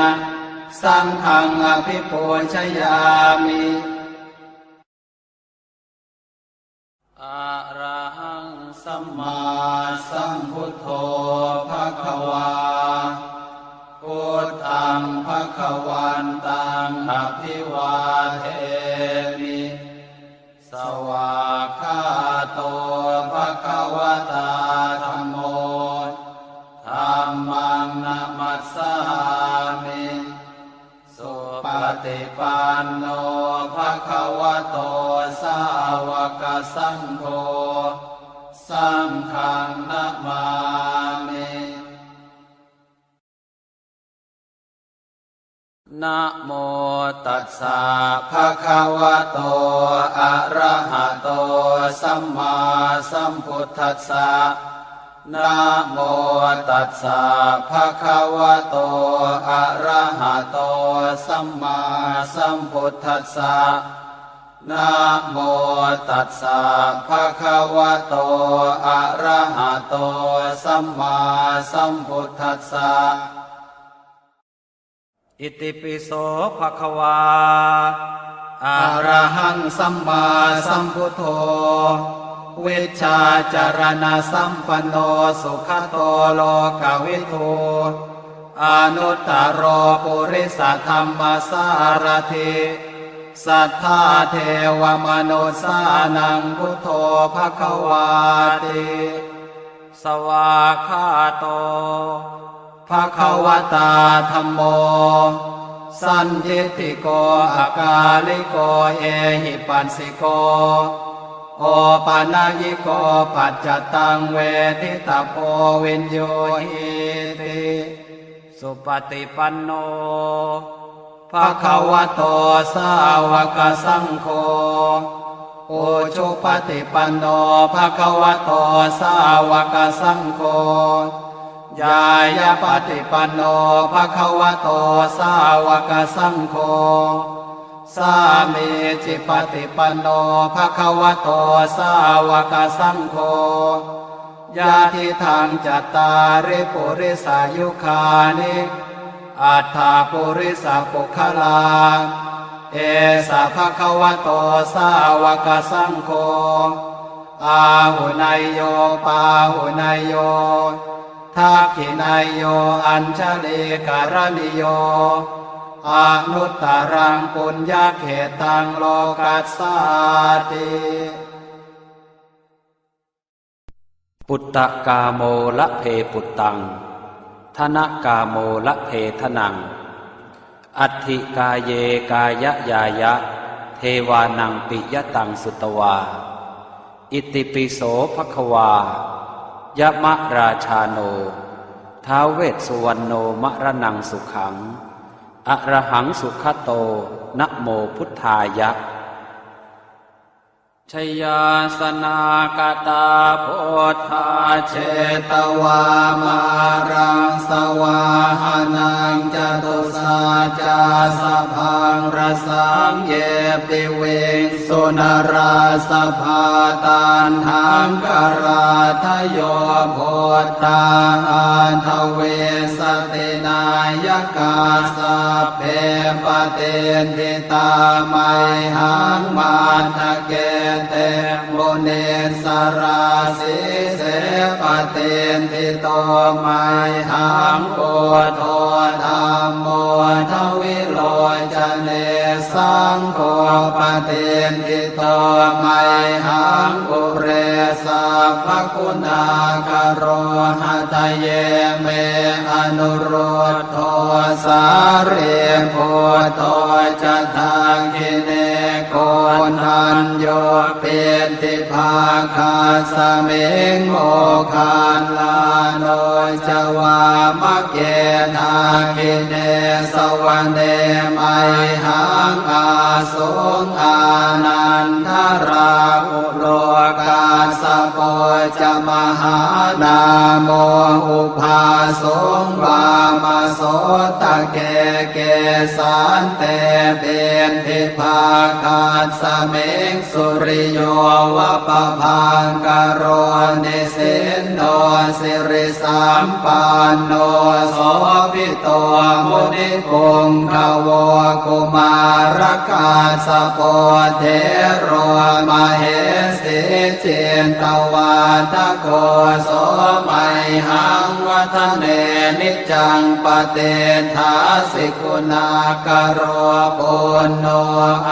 saṅghaṃ abhipūjayāmi. Arahaṃ sammāsambuddho bhagavā. Buddhaṃ bhagavantaṃ abhivādemi. Svākkhāto bhagavatā dhammo. Dhammaṃ namassāmi. Supaṭipanno bhagavato sāvakasaṅgho. Saṅghaṃ namāmi. Namo tassa bhagavato arahato sammāsambuddhassa. Namo tassa bhagavato arahato sammāsambuddhassa. Namo tassa bhagavato arahato sammāsambuddhassa. Itipi so bhagavā arahaṃ sammāsambuddho vijjācaraṇasampanno sugato lokavidū anuttaro purisadammasārathi satthā devamanussānaṃ buddho bhagavāti. Svākkhāto bhagavatā dhammo, sandiṭṭhiko akāliko ehipassiko, opanayiko paccattaṃ veditabbo viññūhīti. Supaṭipanno bhagavato sāvakasaṅgho, ujupaṭipanno bhagavato sāvakasaṅgho, ñāyapaṭipanno bhagavato sāvakasaṅgho, sāmīcipaṭipanno bhagavato sāvakasaṅgho, yadidaṃ cattāri purisayugāni aṭṭha purisapuggalā, esa bhagavato sāvakasaṅgho, āhuneyyo pāhuneyyo dakkhiṇeyyo añjalikaraṇīyo, anuttaraṃ puññakkhettaṃ lokassāti. Puttakāmo labhe puttaṃ, dhanakāmo labhe dhanaṃ, atthi kāye kāyañāya, devānaṃ piyataṃ sutvā. Itipi so bhagavā yamarājāno ท้าว Vessuvaṇṇo, maraṇaṃ sukhaṃ, arahaṃ sugato, namo buddhāya. Jayāsanāgatā buddhā jetvā māraṃ savāhanaṃ, catusaccāsabhaṃ rasaṃ ye piviṃsu narāsabhā. Taṇhaṅkarādayo buddhā aṭṭhavīsati nāyakā, sabbe patiṭṭhi tā mayhaṃ matthake te munissarā. Sīse patiṭṭhito mayhaṃ buddho dhammo dvilocane, saṅgho patiṭṭhito mayhaṃ ure sabbaguṇākaro. Hadaye me anurud dho sārīputto ca dakkhiṇe, koṇḍañño piṭṭhibhāgasmiṃ moggallāno ca vāmake. Dakkhiṇe savane mayhaṃ āsuṃ ānandarāhu lo, kassapo ca mahānāmo ubhāsuṃ vāmasotake. Kesante piṭṭhibhāgasmiṃ suriyo va pabhaṅkaro, nisinno siri sampanno sobhito munipuṅgavo. Kumārakassapo thero mahesī cittavādako, so mayhaṃ vadane niccaṃ patiṭṭhāsi guṇākaro. Puṇṇo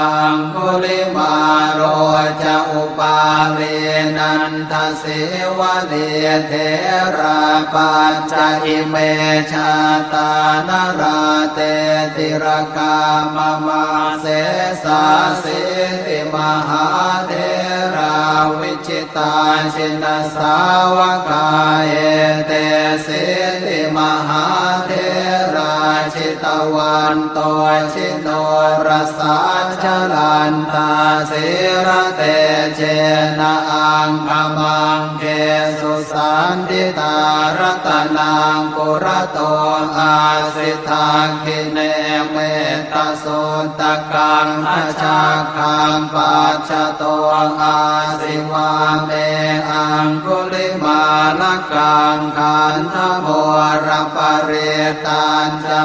aṅgulimālo ca upālī nanda sīvalī, therā pañca ime jātā nalāṭe tilakā mama. Sesāsīti mahātherā vijitā jinasāvakā, etesīti mahātherā jitavanto ji norasā, jalantā sīlatejena aṅgamaṅgesu saṇṭhitā. Ratanaṃ purato āsi dakkhiṇe mettasuttakaṃ, dhajaggaṃ pacchato āsi vāme aṅgulimālakaṃ. Khandhamoraparittañ ca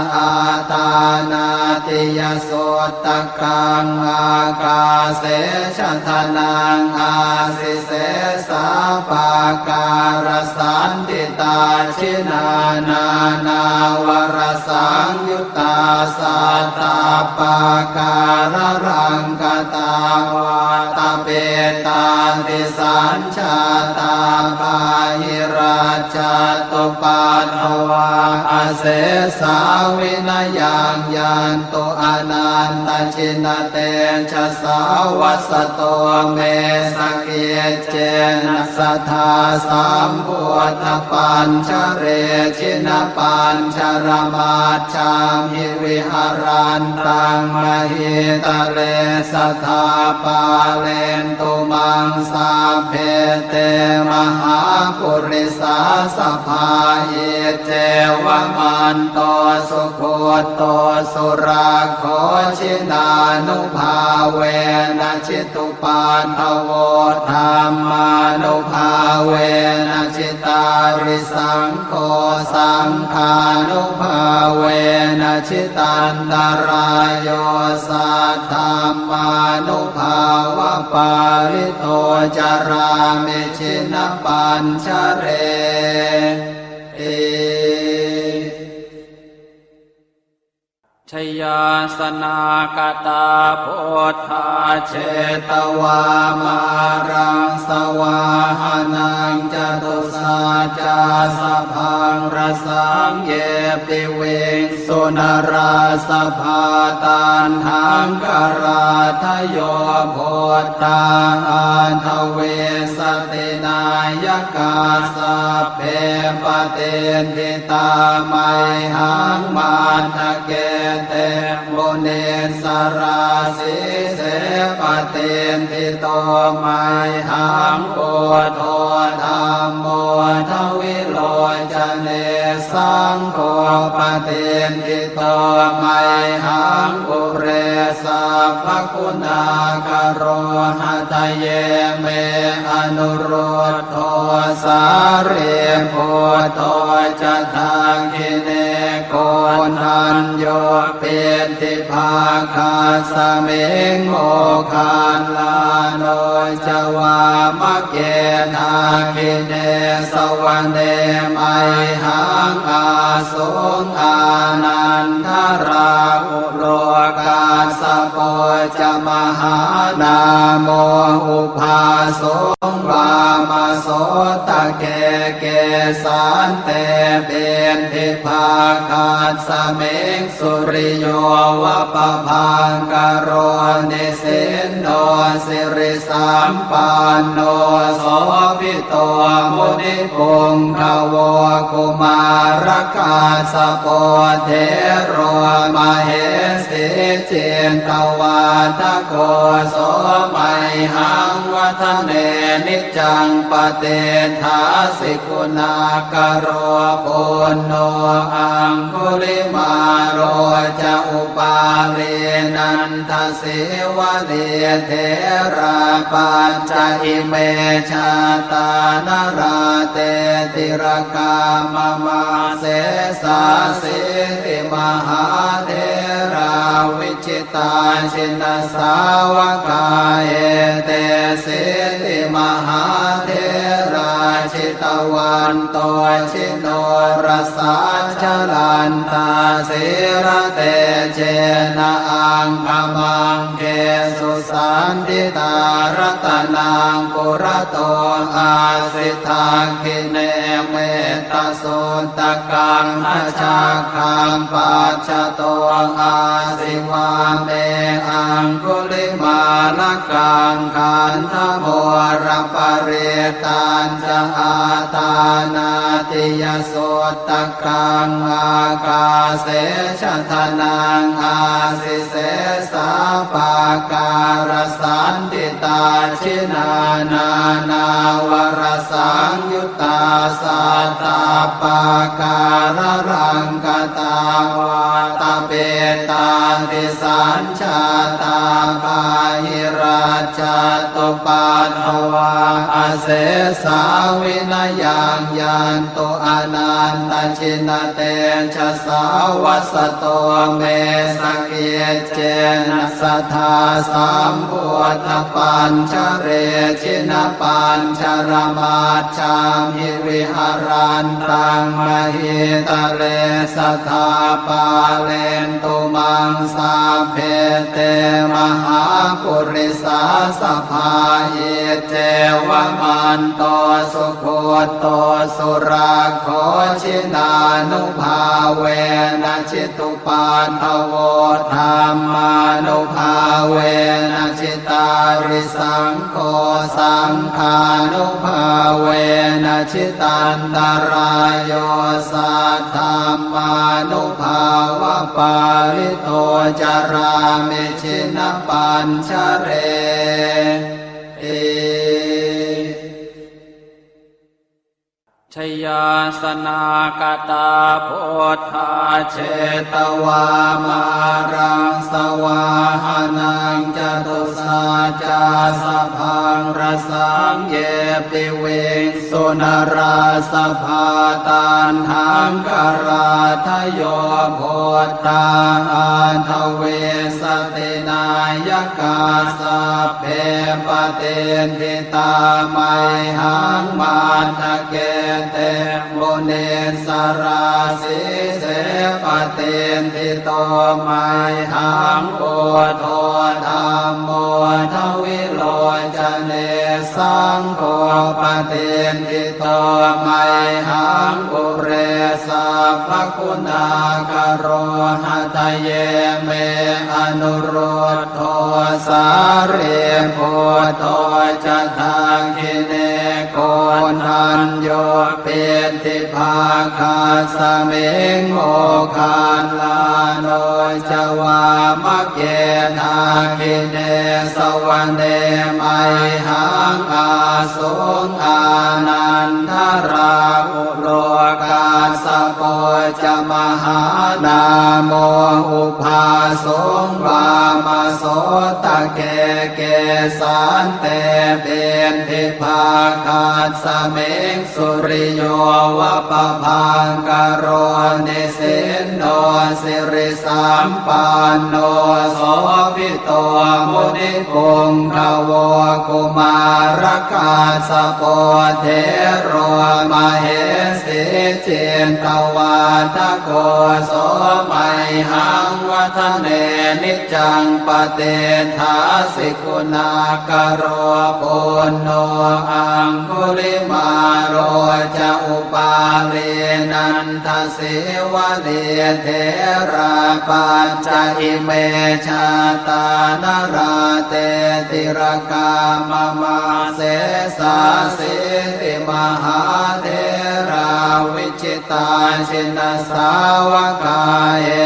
āṭānāṭiyasuttakaṃ, ākāse chadanaṃ āsi sesā pākārasaṇṭhitā. Jinā nānāvarasaṃyuttā sattappākāralaṅkatā, vātapittādisañ jātā bāhirajjha jattupaddavā asesā vinayaṃ yantu anantajinatejasā. Vasato me sakiccena sadā sambuddhapañjare jinapañjaramajjhamhi viharantaṃ mahītale sadā pālentu maṃ sabbe te mahāpurisāsabhā. Iccevamanto sugutto surakkho jinānubhāvena jitu paddavo dhammānubhāvena jitārisaṅgho saṅghānubhāvena jitantarāyo saddhammānubhāvapālito carāmi jinapañjareti. Jayāsanākatā buddhā jetvā māraṃ savāhanaṃ catusaccāsabhaṃ rasaṃ ye piviṃsu narāsabhā. Taṇhaṅkarādayo buddhā aṭṭhavīsati nāyakā sabbe patiṭṭhi tā mayhaṃ matthake te munissarā. Sīse patiṭṭhito mayhaṃ buddho dhammo dvilocane saṅgho patiṭṭhito mayhaṃ ure sabbaguṇākaro. Hadaye me anurud dho sārīputto ca dakkhiṇe koṇḍañño piṭṭhibhāgasmiṃ moggallāno ca vāmake. Dakkhiṇe savane mayhaṃ āsuṃ ānandarāhu lo kassapo ca mahānāmo ubhāsuṃ vāmasotake. Kesante piṭṭhibhāgasmiṃ suriyo va pabhaṅkaro nisinno siri sampanno sobhito munipuṅgavo. Kumārakassapo thero mahesī cittavādako so mayhaṃ vadane niccaṃ patiṭṭhāsi guṇākaro. Puṇṇo aṅgulimālo ca upālī nanda sīvalī therā pañca ime jātā nalāṭe tilakā mama. Sesāsīti mahātherā vijitā jinasāvakā etesīti mahātherā jitavanto ji norasā jalantā sīlatejena aṅgamaṅgesu saṇṭhitā. Ratanaṃ purato āsi dakkhiṇe mettasuttakaṃ dhajaggaṃ pacchato āsi vāme aṅgulimālakaṃ. Khandhamoraparittañ ca āṭānāṭiyasuttakaṃ ākāse chadanaṃ āsi sesā pākārasaṇṭhitā. Jinā nānāvarasaṃyuttā sattappākāralaṅkatā vātapittādisañ jātā bāhirajjhattupaddavā asesā vinayaṃ yantu anantajinatejasā. Vasato me sakiccena sadā sambuddhapañjare jinapañjaramajjhamhi viha Rantaṃ mahītale sadā pālentu maṃ sabbe te mahāpurisāsabhā. Iccevamanto sugutto surakkho jinānubhāvena jitupaddavo dhammānubhāvena jitārisaṅ gho saṅghānubhāvena jitantarāyo saddhammānubhāvapālito carāmi jinapañjareti. Jayāsanākatā buddhā jetvā māraṃ savāhanaṃ catusaccāsabhaṃ rasaṃ ye piviṃsu narāsabhā. Taṇhaṅkarādayo buddhā aṭṭhavīsati nāyakā sabbe patiṭṭhi tā mayhaṃ matthake te munissarā. Sīse patiṭṭhito mayhaṃ buddho dhammo dvilocane saṅgho patiṭṭhito mayhaṃ ure sabbaguṇākaro. Hadaye me anurud dho sārīputto ca dakkhiṇe koṇḍañño piṭṭhibhāgasmiṃ moggallāno ca vāmake. Dakkhiṇe savane mayhaṃ āsuṃ ānandarāhu lo kassapo ca mahānāmo ubhāsuṃ vāmasotake. Kesante piṭṭhibhāgasmiṃ suriyo va pabhaṅkaro nisinno siri sampanno sobhito munipuṅgavo. Kumārakassapo thero mahesī cittavādako so mayhaṃ vadane niccaṃ patiṭṭhāsi guṇākaro. Puṇṇo aṅgulimālo ca upālī nanda sīvalī therā pañca ime jātā nalāṭe tilakā mama. Sesāsīti mahātherā vijitā jinasāvakā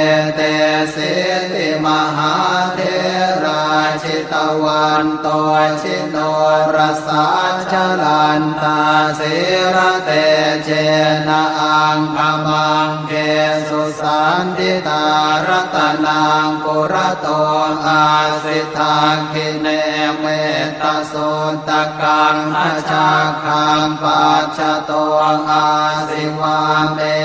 etesīti mahātherā jitavanto jinorasā jalantā sīlatejena aṅgamaṅ gesu saṇṭhitā. Ratanaṃ purato āsi dakkhiṇe mettasuttakaṃ dhajaggaṃ pacchato āsi vāme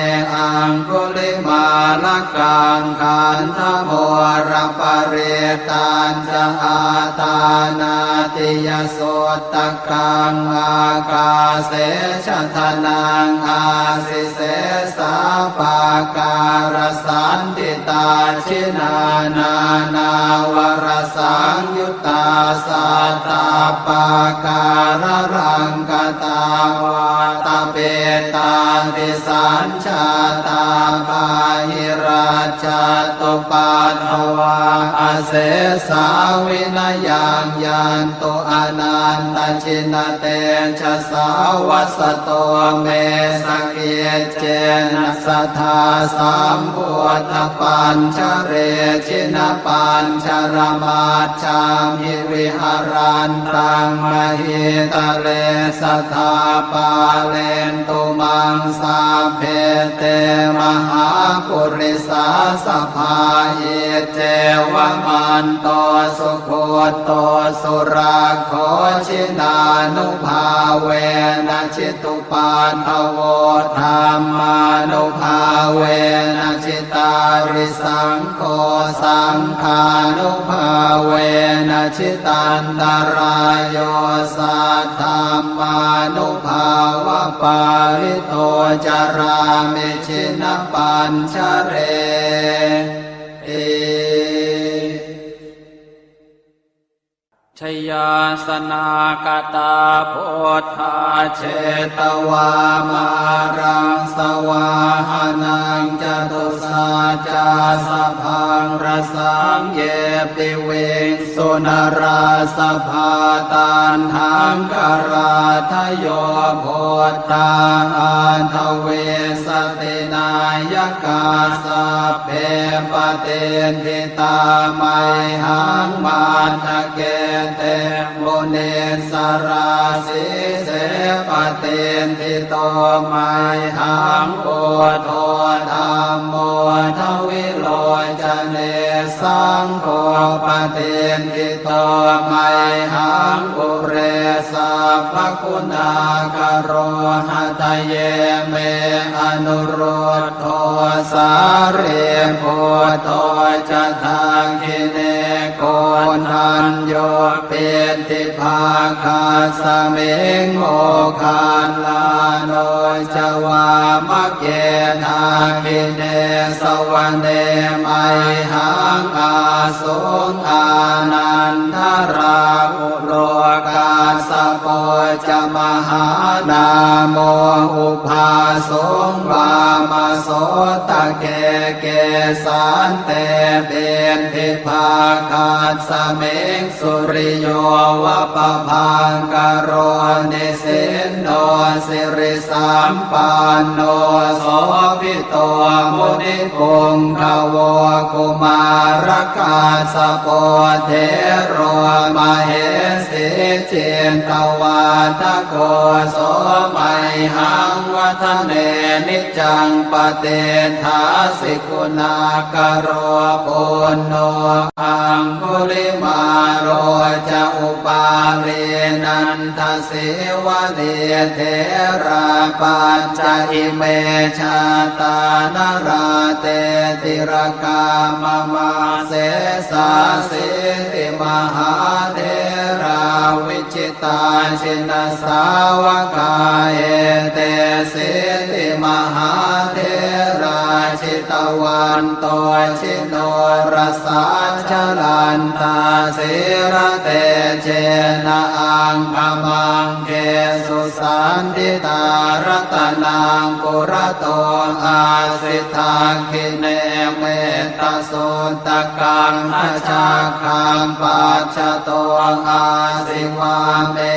aṅgulimālakaṃ. Khandhamoraparittañca āṭānāṭiyasutta kaṃ ākāse chadanaṃ āsi sesā pākārasaṇṭhitā. Jinā nānāvarasaṃyuttā sattappākāralaṅkatā vātapittādisañ jātā bāhirajjhattupaddavā asesā vinayaṃ yantu anantajinatejasā. Vasato me sakiccena sadā sambuddhapañjare jinapañjaramaj jhamhi viharantaṃ mahītale sadā pālentu maṃ sabbe te mahāpurisāsabhā. Iccevamanto manto sugutto surakkho, jinānubhāvena jitupaddavo, dhammānubhāvena jitārisaṅgho, saṅghānubhāvena jitantarāyo, saddhammānubhāvapālito carāmi jinapañjareti. Jayāsanākatā buddhā jetvā māraṃ savāhanaṃ, catusaccāsabhaṃ rasaṃ ye piviṃsu narāsabhā. Taṇhaṅkarādayo buddhā aṭṭhavīsati nāyakā, sabbe patiṭṭhi tā mayhaṃ matthake te munissarā. Sīse patiṭṭhito mayhaṃ buddho dhammo dvilocane, saṅgho patiṭṭhito mayhaṃ ure sabbaguṇākaro. Hadaye me anurud dho sārīputto ca dakkhiṇe, koṇḍañño piṭṭhibhāgasmiṃ moggallāno ca vāmake. Dakkhiṇe savane mayhaṃ ā suṃ ānandarāhulo, kassapo ca mahānāmo ubhāsuṃ vāmasotake. Kesante piṭṭhibhāgasmiṃ suriyo va pabhaṅkaro, nisinno siri sampanno sobhito munipuṅgavo. Kumārakassapo thero mahesī cittavādako, so mayhaṃ vadane niccaṃ patiṭṭhāsi guṇākaro. Puṇṇo aṅgulimālo ca upālī nanda sīvalī, therā pañca ime jātā nalāṭe tilakā mama. Sesāsīti mahātherā vijitā jinasāvakā, etesīti mahātherā jitavanto ji norasā, jalantā sīlatejena aṅgamaṅgesu saṇṭhitā. Ratanaṃ purato āsi dakkhiṇe mettasuttakaṃ, dhajaggaṃ pacchato āsi vāme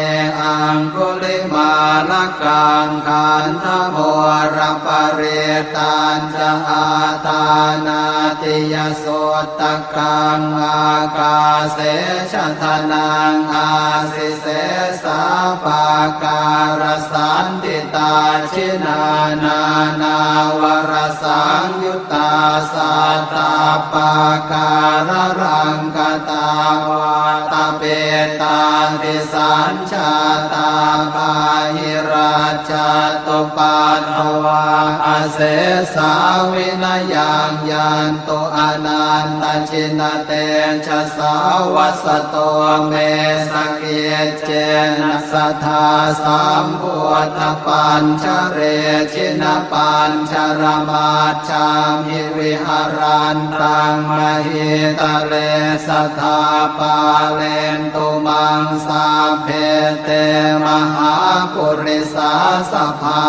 aṅgulimālakaṃ. Khandhamoraparittañ ca āṭānāṭiyasuttakaṃ, ākāse chadanaṃ āsi sesā pākārasaṇṭhitā. Jinā nānāvarasaṃyuttā sattappākāralaṅkatā, vātapittādisañ jātā bāhirajjhattupaddavā, asesā vinayaṃ yantu anantajinatejasā. Vasato me sakiccena sadā sambuddhapañjare, jinapañjaramaj jhamhi viharantaṃ mahītale, sadā pālentu maṃ sabbe te mahāpurisāsabhā.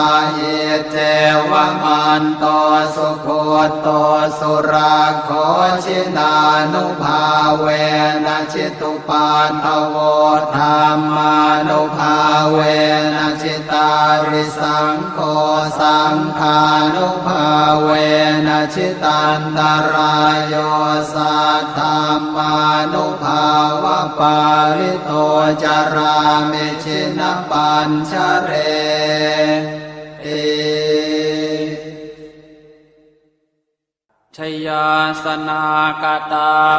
Iccevamanto sugutto surakkho, jinānubhāvena jitu paddavo, dhammānubhāvena jitārisaṅgho, saṅghānubhāvena jitantarāyo, saddhammānubhāvapālito carāmi jinapañjareti. Jayāsanāgatā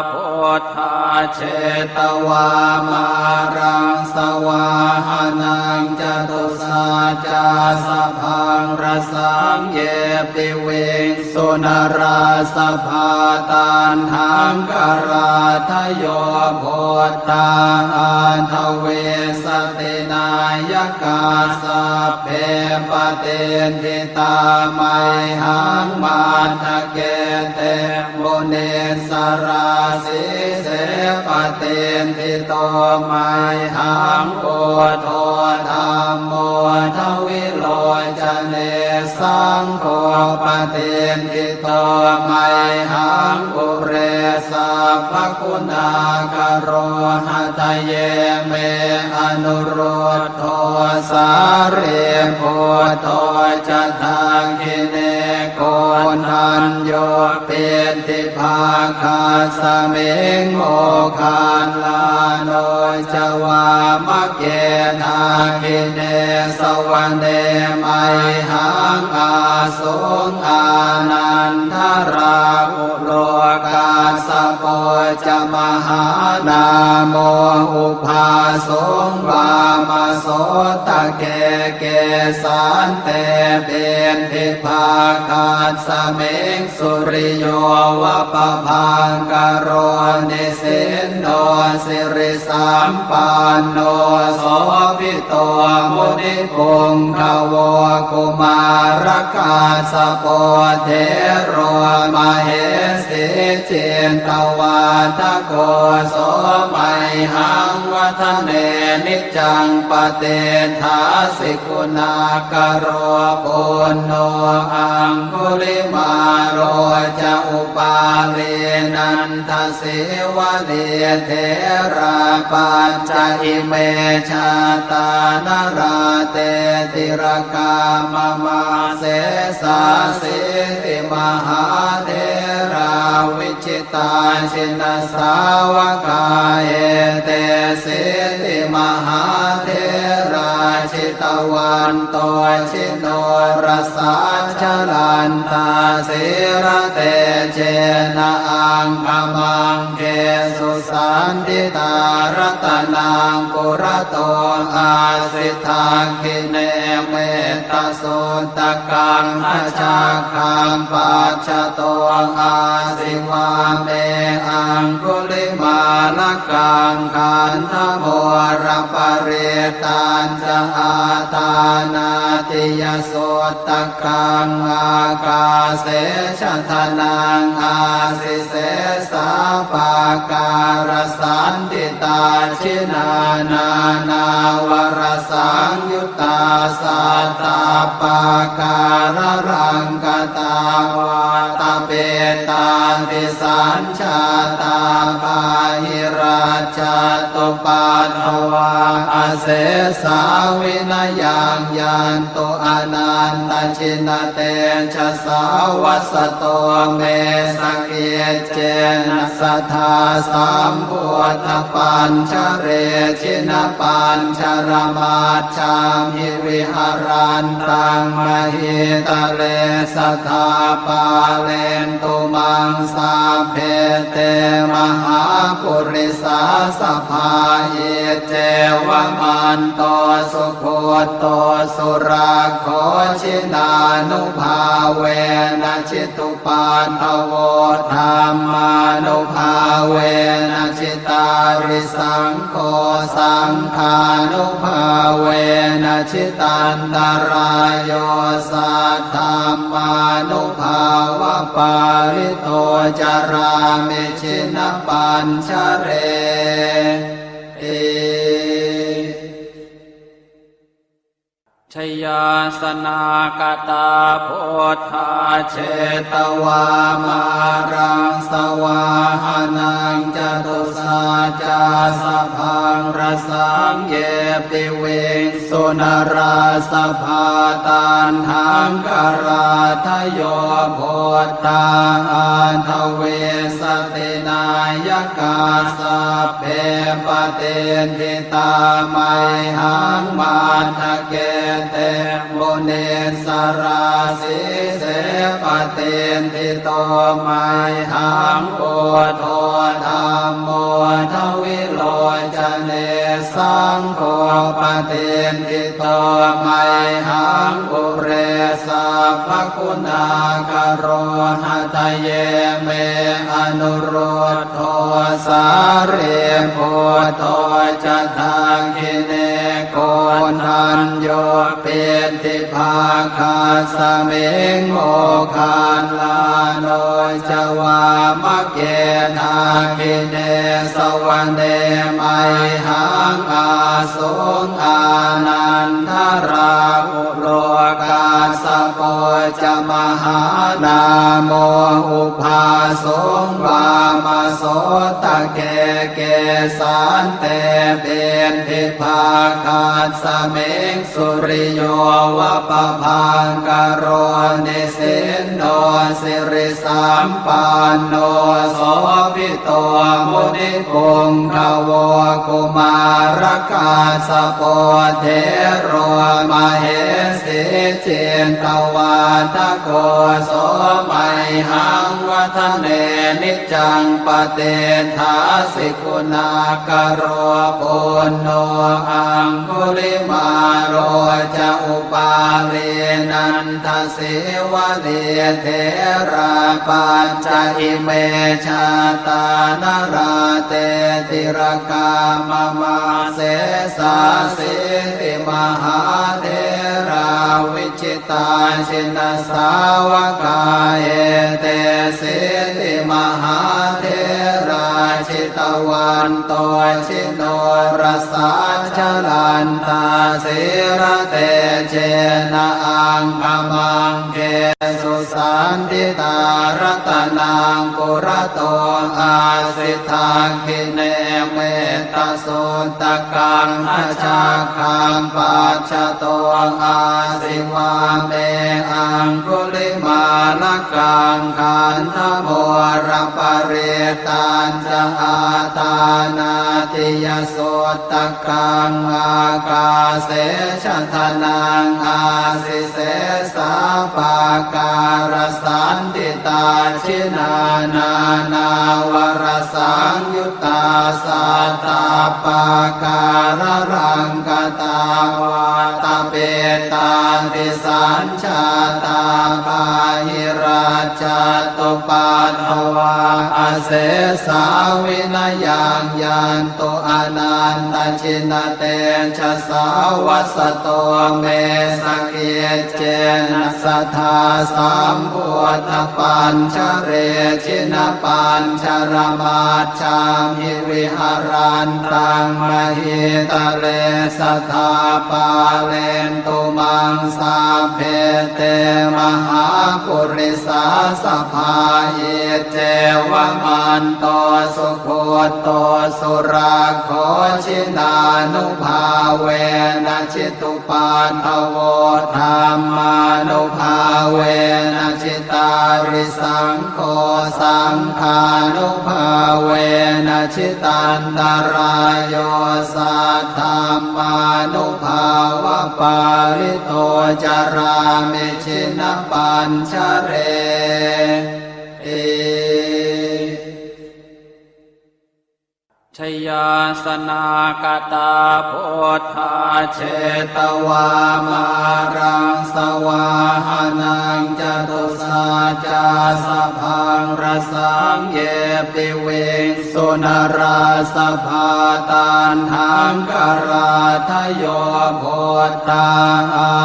buddhā jetvā māraṃ savāhanaṃ, catusaccāsabhaṃ rasaṃ ye piviṃsu narāsabhā. Taṇhaṅkarādayo buddhā aṭṭhavīsati nāyakā, sabbe patiṭṭhi tā mayhaṃ matthake te munissarā. Sīse patiṭṭhito mayhaṃ buddho dhammo dvilocane, saṅgho patiṭṭhito mayhaṃ ure sabbaguṇākaro. Hadaye me anurud dho sārīputto ca dakkhiṇe, koṇḍañño piṭṭhibhāgasmiṃ moggallāno ca vāmake. Dakkhiṇe savane mayhaṃ āsuṃ ānandarāhu lo, kassapo ca mahānāmo ubhāsuṃ vāmasotake. Kesante piṭṭhibhāgasmiṃ suriyo va pabhaṅkaro, nisinno siri sampanno sobhito munipuṅgavo. Kumārakassapo thero mahesī cittavādako, so mayhaṃ vadane niccaṃ patiṭṭhāsi guṇākaro. Puṇṇo aṅgulimālo ca upālī nanda sīvalī, therā pañca ime jātā nalāṭe tilakā mama. Sesāsīti mahātherā vijitā jinasāvakā, etesīti mahātherā jitavanto ji norasā, jalantā sīlatejena aṅgamaṅgesu saṇṭhitā. Ratanaṃ purato āsi dakkhiṇe mettasuttakaṃ, dhajaggaṃ pacchato āsi vāme aṅgulimālakaṃ. Khandhamoraparittañ ca āṭānāṭiyasuttakaṃ, ākāse chadanaṃ āsi sesā pākārasaṇṭhitā. Jinā nānāvarasaṃyuttā sattappākāralaṅkatā, vātapittādisañ jātā bāhirajjhattupaddavā, asesā vinayaṃ yantu anantajinatejasā. Vasato me sakiccena sadā sambuddhapañjare, jinapañjaramaj jhamhi viharantaṃ mahītale, sadā pālentu maṃ sabbe te mahāpurisāsabhā. Iccevamanto sugutto surakkho, jinānubhāvena jitu paddavo, dhammānubhāvena jitārisaṅgho, saṅghānubhāvena jitantarāyo, saddhammānubhāvapālito carāmi jinapañjareti. Jayāsanāgatā buddhā jetvā māraṃ savāhanaṃ, catusaccāsabhaṃ rasaṃ ye piviṃsu narāsabhā. Taṇhaṅkarādayo buddhā aṭṭhavīsati nāyakā, sabbe patiṭṭhitā mayhaṃ matthake te munissarā. Sīse patiṭṭhito mayhaṃ buddho dhammo dvilocane, saṅgho patiṭṭhito mayhaṃ ure sabbaguṇākaro. Hadaye me anurud dho sārīputto ca dakkhiṇe, koṇḍañño piṭṭhibhāgasmiṃ moggallāno ca vāmake. Dakkhiṇe savane mayhaṃ ā suṃ ānandarāhulo, kassapo ca mahānāmo ubhāsuṃ vāmasotake. Kesante piṭṭhibhāgasmiṃ suriyo va pabhaṅkaro, nisinno siri sampanno sobhito munipuṅgavo. Kumārakassapo thero mahesī cittavādako, so mayhaṃ vadane niccaṃ patiṭṭhāsi guṇākaro. Puṇṇo aṅgulimālo ca upālī nanda sīvalī, therā pañca ime jātā nalāṭe tilakā mama. Sesāsīti mahātherā vijitā jinasāvakā, etesīti mahātherā jitavanto ji norasā, jalantā sīlatejena aṅgamaṅgesu saṇṭhitā. Ratanaṃ purato āsi dakkhiṇe mettasuttakaṃ, dhajaggaṃ pacchato āsi vāme aṅgulimālakaṃ. Khandhamoraparittañ ca āṭānāṭiyasuttakaṃ, ākāse chadanaṃ āsi sesā pākārasaṇṭhitā. Jinā nānāvarasaṃyuttā sattappākāralaṅkatā, vātapittādisañ jātā bāhirajjhattupaddavā, asesā vinayaṃ yantu anantajinatejasā. Vasato me sakiccena sadā sambuddhapañjare, jinapañjaramaj jhamhi viharantaṃ mahītale, sadā pālentu maṃ sabbe te mahāpurisāsabhā. Iccevamanto sugutto surakkho, jinānubhāvena jitu paddavo, dhammānubhāvena jitārisaṅgho, saṅghānubhāvena jitantarāyo, saddhammānubhāvapālito carāmi jinapañjareti. Jayāsanākatā buddhā jetvā māraṃ savāhanaṃ, catusaccāsabhaṃ rasaṃ ye piviṃsu narāsabhā. Taṇhaṅkarādayo buddhā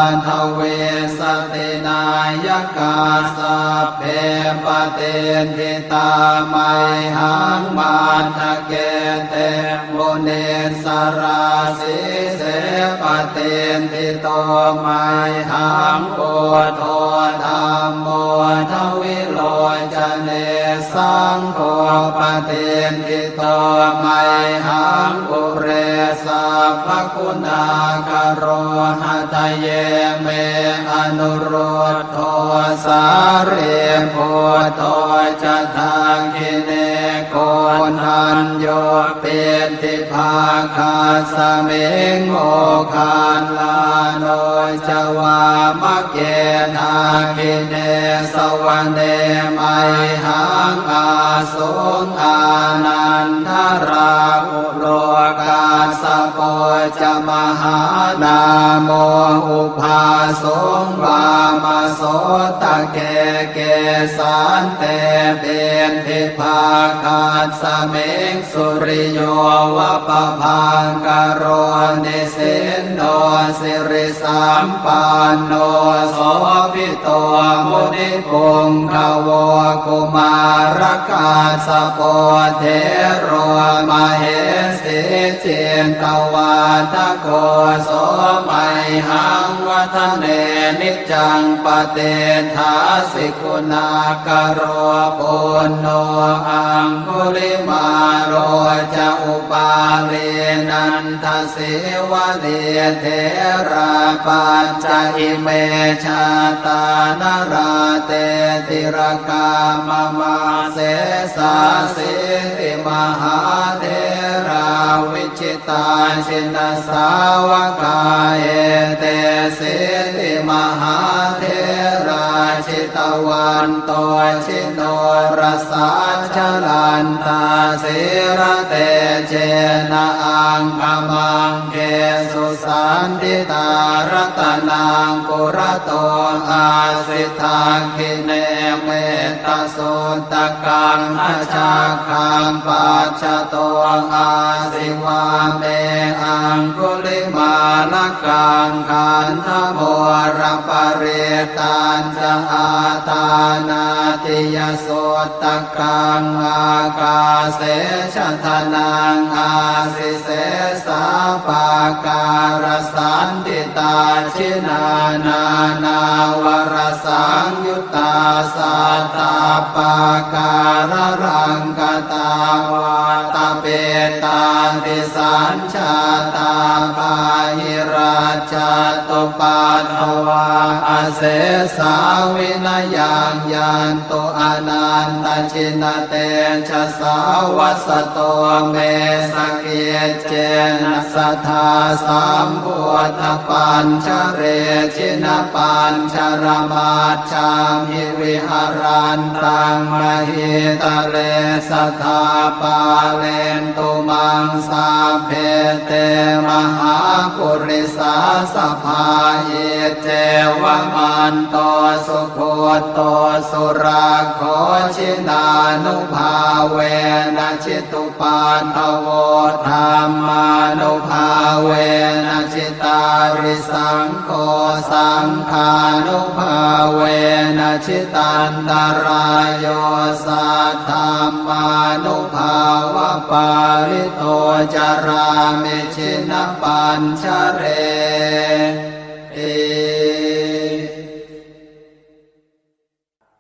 aṭṭhavīsati nāyakā, sabbe patiṭṭhi tā mayhaṃ matthake te munissarā. Sīse patiṭṭhito mayhaṃ buddho dhammo dvilocane, Saṅgho patiṭṭhito mayhaṃ ure sabbaguṇākaro. Hadaye me Anuruddho Sārīputto ca dakkhiṇe, Koṇḍañño piṭṭhibhāgasmiṃ Moggallāno ca vāmake. Dakkhiṇe savane mayhaṃ āsuṃ Ānandarāhulo, Kassapo ca Mahānāmo ubhāsuṃ vāmasotake. Kesante piṭṭhibhāgasmiṃ suriyo va pabhaṅkaro, nisinno sirisampanno Sobhito munipuṅgavo. Kumārakassapo thero mahesī cittavādako, so mayhaṃ vadane niccaṃ patiṭṭhāsi guṇākaro. Puṇṇo Aṅgulimālo ca Upālī Nandasīvalī, therā pañca ime jātā nalāṭe tilakā mama. Sesāsīti mahātherā viji tā jinasāvakā, etesīti mahātherā jitavanto jinorasā, jalantā sīlatejena aṅgamaṅgesu saṇṭhitā. Ratanaṃ purato āsi dakkhiṇe metta suttakaṃ, dhajaggaṃ pacchato āsi vāme Aṅgulimālakaṃ. Khandhamoraparittañca Āṭānāṭiyasuttakaṃ, ākāse chadanaṃ āsi sesā pākārasaṇṭhitā. Jinā nānāvarasaṃyu ttā sattappākāralaṅkatā, vātapittādisañjātā bāhirajjhattupaddavā, asesā vinayaṃ yantu anantajinatejasā. Vasato me sakic cena sadā sambuddhapañjare, jinapañjaramajjhamhi viharantaṃ mahītale, sadā pālentu maṃ sabbe te mahāpurisāsabhā. Iccevamanto sugutto surakkho, jinānubhāvena jitu paddavo, dhammānubhāvena jitārisaṅgho, saṅghānubhāvena jitantarāyo, saddhammānubhāvapālito carāmi jinapañjareti.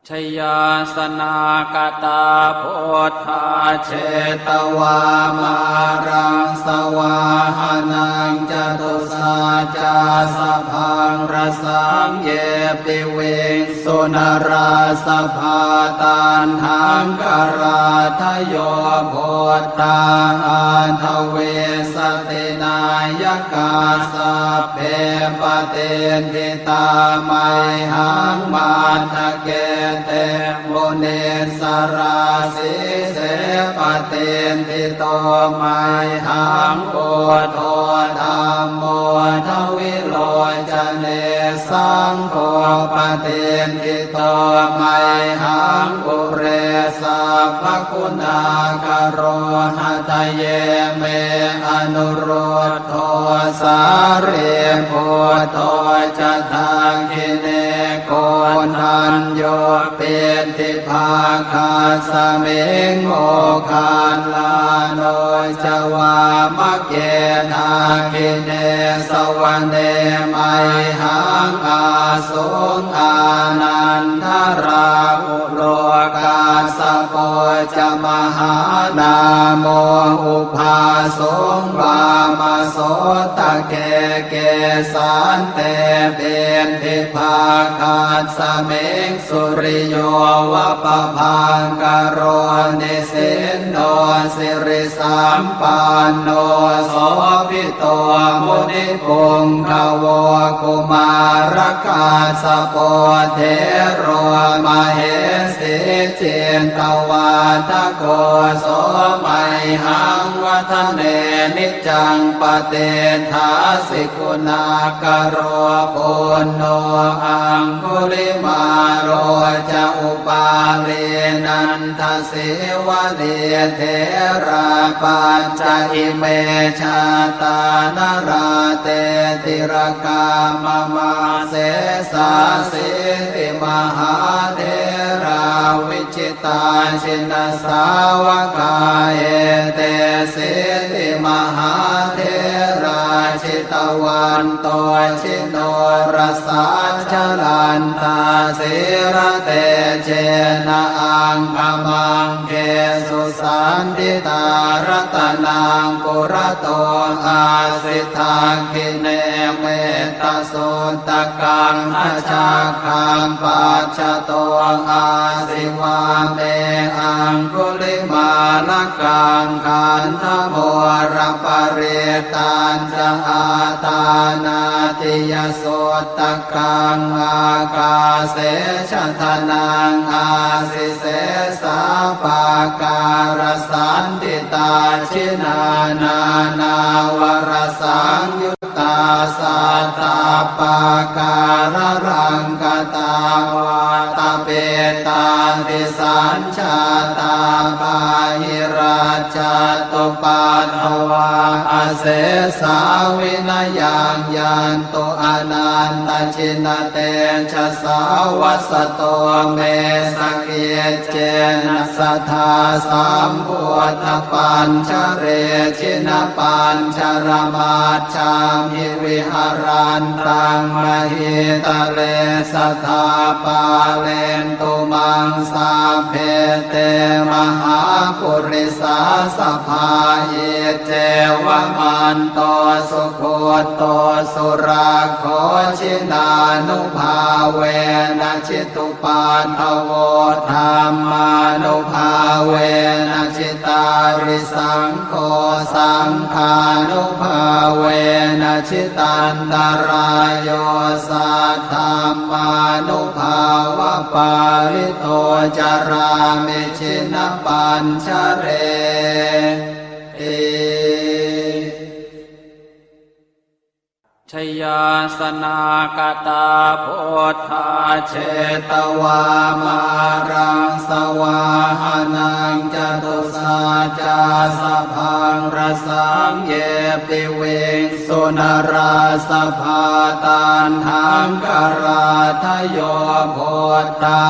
Jayāsanāgatā buddhā jetvā māraṃ savāhanaṃ, catusaccāsabhaṃ rasaṃ ye piviṃsu narāsabhā. Taṇhaṅkarādayo buddhā aṭṭhavīsati nāyakā, sabbe patiṭṭhi tā mayhaṃ matthake te munissarā. Sīse patiṭṭhito mayhaṃ buddho dhammo dvilocane, saṅgho patiṭṭhito mayhaṃ ure sabbaguṇākaro. Hadaye me anurud dho sārīputto ca dakkhiṇe, koṇḍañño piṭṭhibhāgasmiṃ moggallāno ca vāmake. Dakkhiṇe savane mayhaṃ āsuṃ ānandarāhulo, kassapo ca mahānāmo ubhāsuṃ vāmasotake. Kesante piṭṭhibhāgasmiṃ suriyo va pabhaṅkaro, nisinno sirisampanno sobhito munipuṅgavo. Kumārakassapo thero mahesī cittavādako, so mayhaṃ vadane niccaṃ patiṭṭhāsi guṇākaro. Puṇṇo aṅgulimālo ca upālī nandasīvalī, therā pañca ime jātā nalāṭe tilakā mama. Sesāsīti mahātherā vi jitā jinasāvakā, etesīti mahātherā jitavanto jinorasā, jalantā sīlatejena aṅgamaṅgesu saṇṭhitā. Ratanaṃ purato āsi dakkhiṇe metta suttakaṃ, dhajaggaṃ pacchato āsi vāme aṅgulimālakaṃ. Khandhamoraparittañca āṭānāṭiyasuttakaṃ, ākāse chadanaṃ āsi sesā pākārasaṇṭhitā. Jinā nānāvarasaṃyu ttā sattappākāralaṅkatā, vātapittādisañjātā bāhirajjhattupaddavā, asesā vinayaṃ yantu anantajinatejasā. Vasato me sakic cena sadā sambuddhapañjare, jinapañjaramajjhamhi viharantaṃ mahītale, sadā pālentu maṃ sabbe te mahāpurisāsabhā. Iccevamanto sugutto surakkho, jinānubhāvena jitu paddavo, dhammānubhāvena jitārisaṅgho, saṅghānubhāvena jitantarāyo, saddhammānubhāvapālito carāmi jinapañjareti. Jayāsanākatā buddhā jetvā māraṃ savāhanaṃ, catusaccāsabhaṃ rasaṃ ye piviṃsu narāsabhā. Taṇhaṅkarādayo buddhā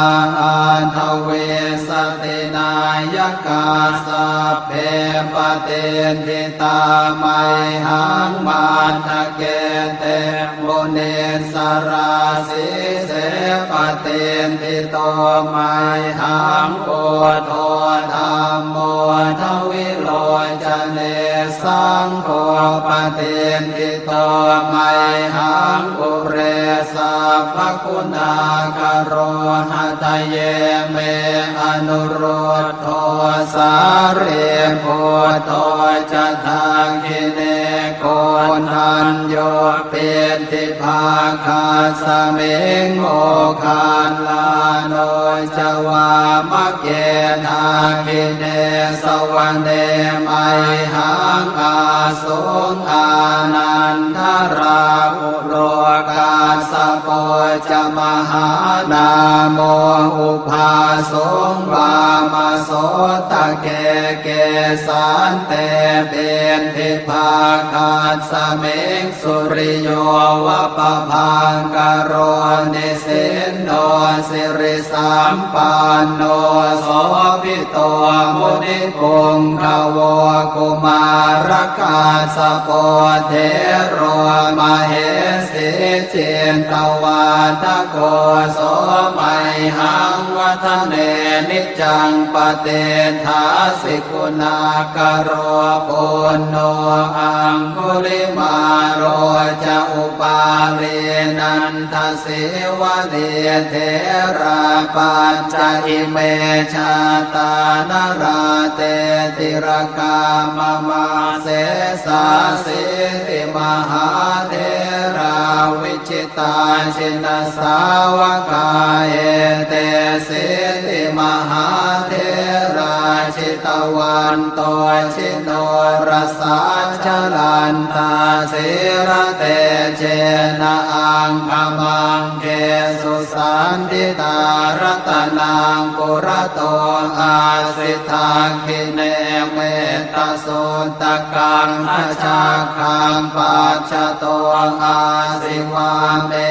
aṭṭhavīsati nāyakā, sabbe patiṭṭhi tā mayhaṃ matthake te munissarā. Sīse patiṭṭhito mayhaṃ buddho dhammo dvilocane, saṅgho patiṭṭhito mayhaṃ ure sabbaguṇākaro. Hadaye me anurud dho sārīputto ca dakkhiṇe, koṇḍañño piṭṭhibhāgasmiṃ moggallāno ca vāmake. Dakkhiṇe savane mayhaṃ āsuṃ ānandarāhu lo, kassapo ca mahānāmo ubhāsuṃ vāmasotake. Kesante piṭṭhibhāgasmiṃ Miṃ suriyo va pabhaṅkaro, nisinno sirisampanno, sobhito munipuṅgavo. Kumārakassapo thero, mahesī cittavādako, so mayhaṃ vadane niccaṃ, patiṭṭhāsi guṇākaro. Puṇṇo aṅgulimālo ca, upālī nandasīvalī, therā pañca ime jātā, nalāṭe tilakā mama. Sesāsīti mahātherā, vi jitā jinasāvakā, etesīti mahātherā, jitavanto jinorasā, jalantā sīlatejena, aṅgamaṅgesu saṇṭhitā. Ratanaṃ purato āsi, dakkhiṇe metta suttakaṃ, dhajaggaṃ pacchato āsi, vāme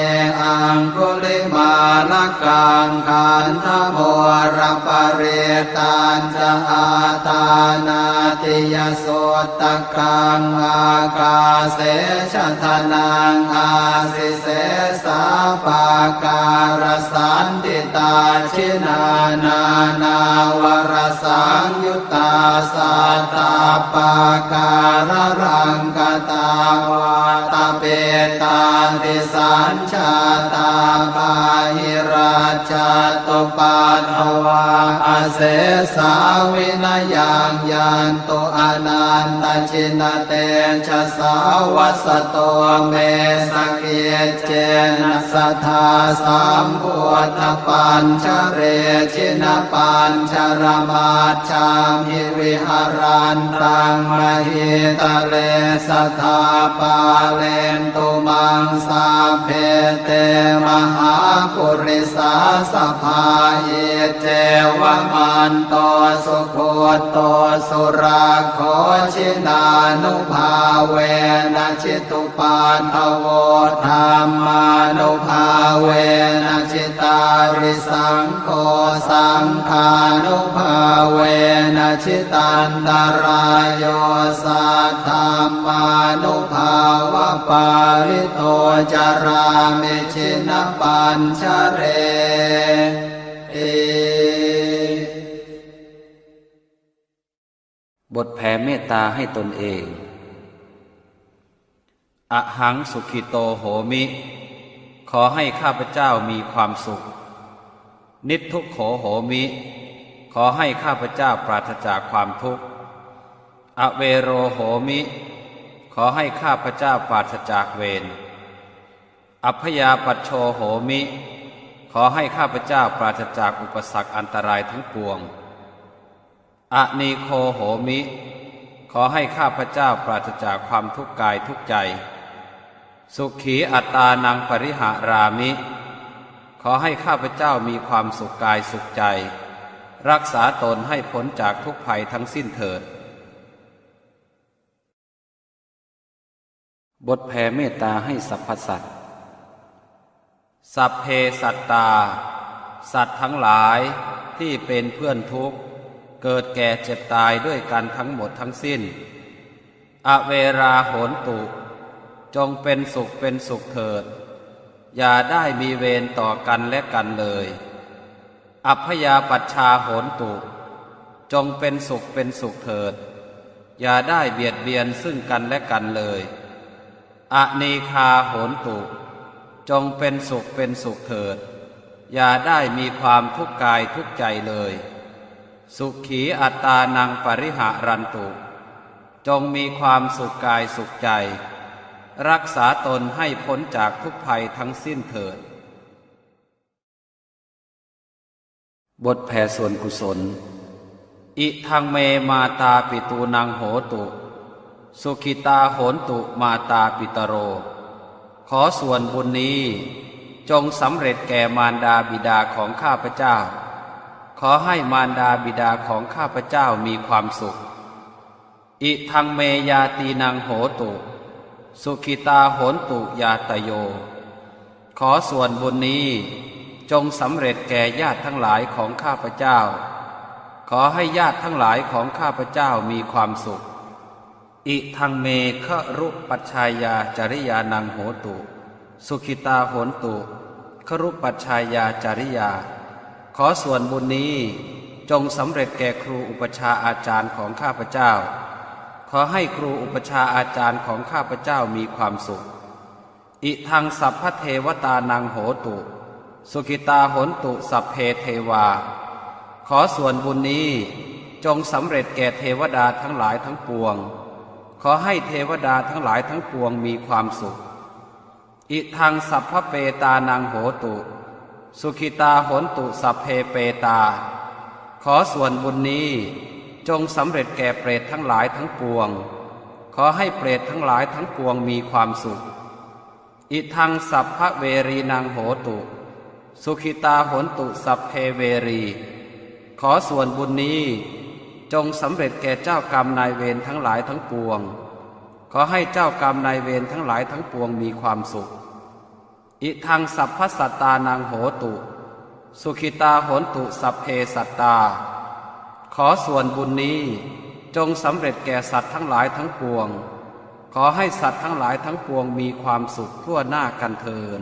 aṅgulimālakaṃ. Khandhamoraparittañca, āṭānāṭiyasuttakaṃ, ākāse chadanaṃ āsi, sesā pākārasaṇṭhitā. Jinā nānāvarasaṃyut tā, sattappākāralaṅkatā, vātapittādisañjātā, bāhirajjhattupaddavā, asesā vinayaṃ yantu, anantajinatejasā. Vasato me sakic cena, sadā sambuddhapañjare, jinapañjaramajjhamhi, viharantaṃ mahītale, sadā pālentu maṃ sabbe, te mahāpurisāsabhā. Iccevamanto sugutto surakkho, jinānubhāvena jitu paddavo, dhammānubhāvena jitārisaṅgho, saṅghānubhāvena jitantarāyo, saddhammānubhāvapālito, carāmi jinapañjareti. บทแผ่เมตตาให้ตนเอง Ahaṃ sukhito homi ขอให้ข้าพเจ้ามีความสุข Niddukkho homi ขอให้ข้าพเจ้าปราศจากความทุกข์ Avero homi ขอให้ข้าพเจ้าปราศจากเวร Abyāpajjho homi ขอให้ข้าพเจ้าปราศจากอุปสรรคอันตรายทั้งปวง Anīgho homi ขอให้ข้าพเจ้าปราศจากความทุกข์กายทุกข์ใจ Sukhī attānaṃ pariharāmi ขอให้ข้าพเจ้ามีความสุขกายสุขใจ รักษาตนให้พ้นจากทุกข์ภัยทั้งสิ้นเถิด บทแผ่เมตตาให้สรรพสัตว์ Sabbe sattā สัตว์ทั้งหลายที่เป็นเพื่อนทุกข์ เกิดแก่เจ็บตายด้วยกันทั้งหมดทั้งสิ้น Averā hontu จงเป็นสุขเป็นสุขเถิด อย่าได้มีเวรต่อกันและกันเลย Abyāpajjhā hontu จงเป็นสุขเป็นสุขเถิด อย่าได้เบียดเบียนซึ่งกันและกันเลย Anīghā hontu จงเป็นสุขเป็นสุขเถิด อย่าได้มีความทุกข์กายทุกข์ใจเลย Sukhī attānaṃ pariharantu จงมีความสุขกายสุขใจ รักษาตนให้พ้นจากทุกข์ภัยทั้งสิ้นเถิด บทแผ่ส่วนกุศล Idaṃ me mātāpitūnaṃ hotu, sukhitā hontu mātāpitaro. ขอส่วนบุญนี้จงสำเร็จแก่มารดาบิดาของข้าพเจ้า ขอให้มารดาบิดาของข้าพเจ้ามีความสุข Idaṃ me ñātīnaṃ hotu, Sukhitā hontu ñātayo. ขอส่วนบุญนี้จงสำเร็จแก่ญาติทั้งหลายของข้าพเจ้า ขอให้ญาติทั้งหลายของข้าพเจ้ามีความสุข Idaṃ me garūpajjhāyācariyānaṃ hotu, sukhitā hontu garūpajjhāyācariyā. ขอส่วนบุญนี้จงสำเร็จแก่ครูอุปัชฌาย์อาจารย์ของข้าพเจ้า ขอให้ครูอุปัชฌาย์อาจารย์ของข้าพเจ้ามีความสุข Idaṃ sabbadevatānaṃ hotu, sukhitā hontu sabbe devā. ขอส่วนบุญนี้จงสำเร็จแก่เทวดาทั้งหลายทั้งปวง ขอให้เทวดาทั้งหลายทั้งปวงมีความสุข Idaṃ sabbapetānaṃ hotu, sukhitā hontu sabbe petā. ขอส่วนบุญนี้จงสำเร็จแก่เปรตทั้งหลายทั้งปวง ขอให้เปรตทั้งหลายทั้งปวงมีความสุข Idaṃ sabbaverīnaṃ hotu, sukhitā hontu sabbe verī. ขอส่วนบุญนี้จงสำเร็จแก่เจ้ากรรมนายเวรทั้งหลายทั้งปวง ขอให้เจ้ากรรมนายเวรทั้งหลายทั้งปวงมีความสุข Idaṃ sabbasattānaṃ hotu, sukhitā hontu sabbe sattā. ขอส่วนบุญนี้จงสำเร็จแก่สัตว์ทั้งหลายทั้งปวง ขอให้สัตว์ทั้งหลายทั้งปวงมีความสุขทั่วหน้ากันเทอญ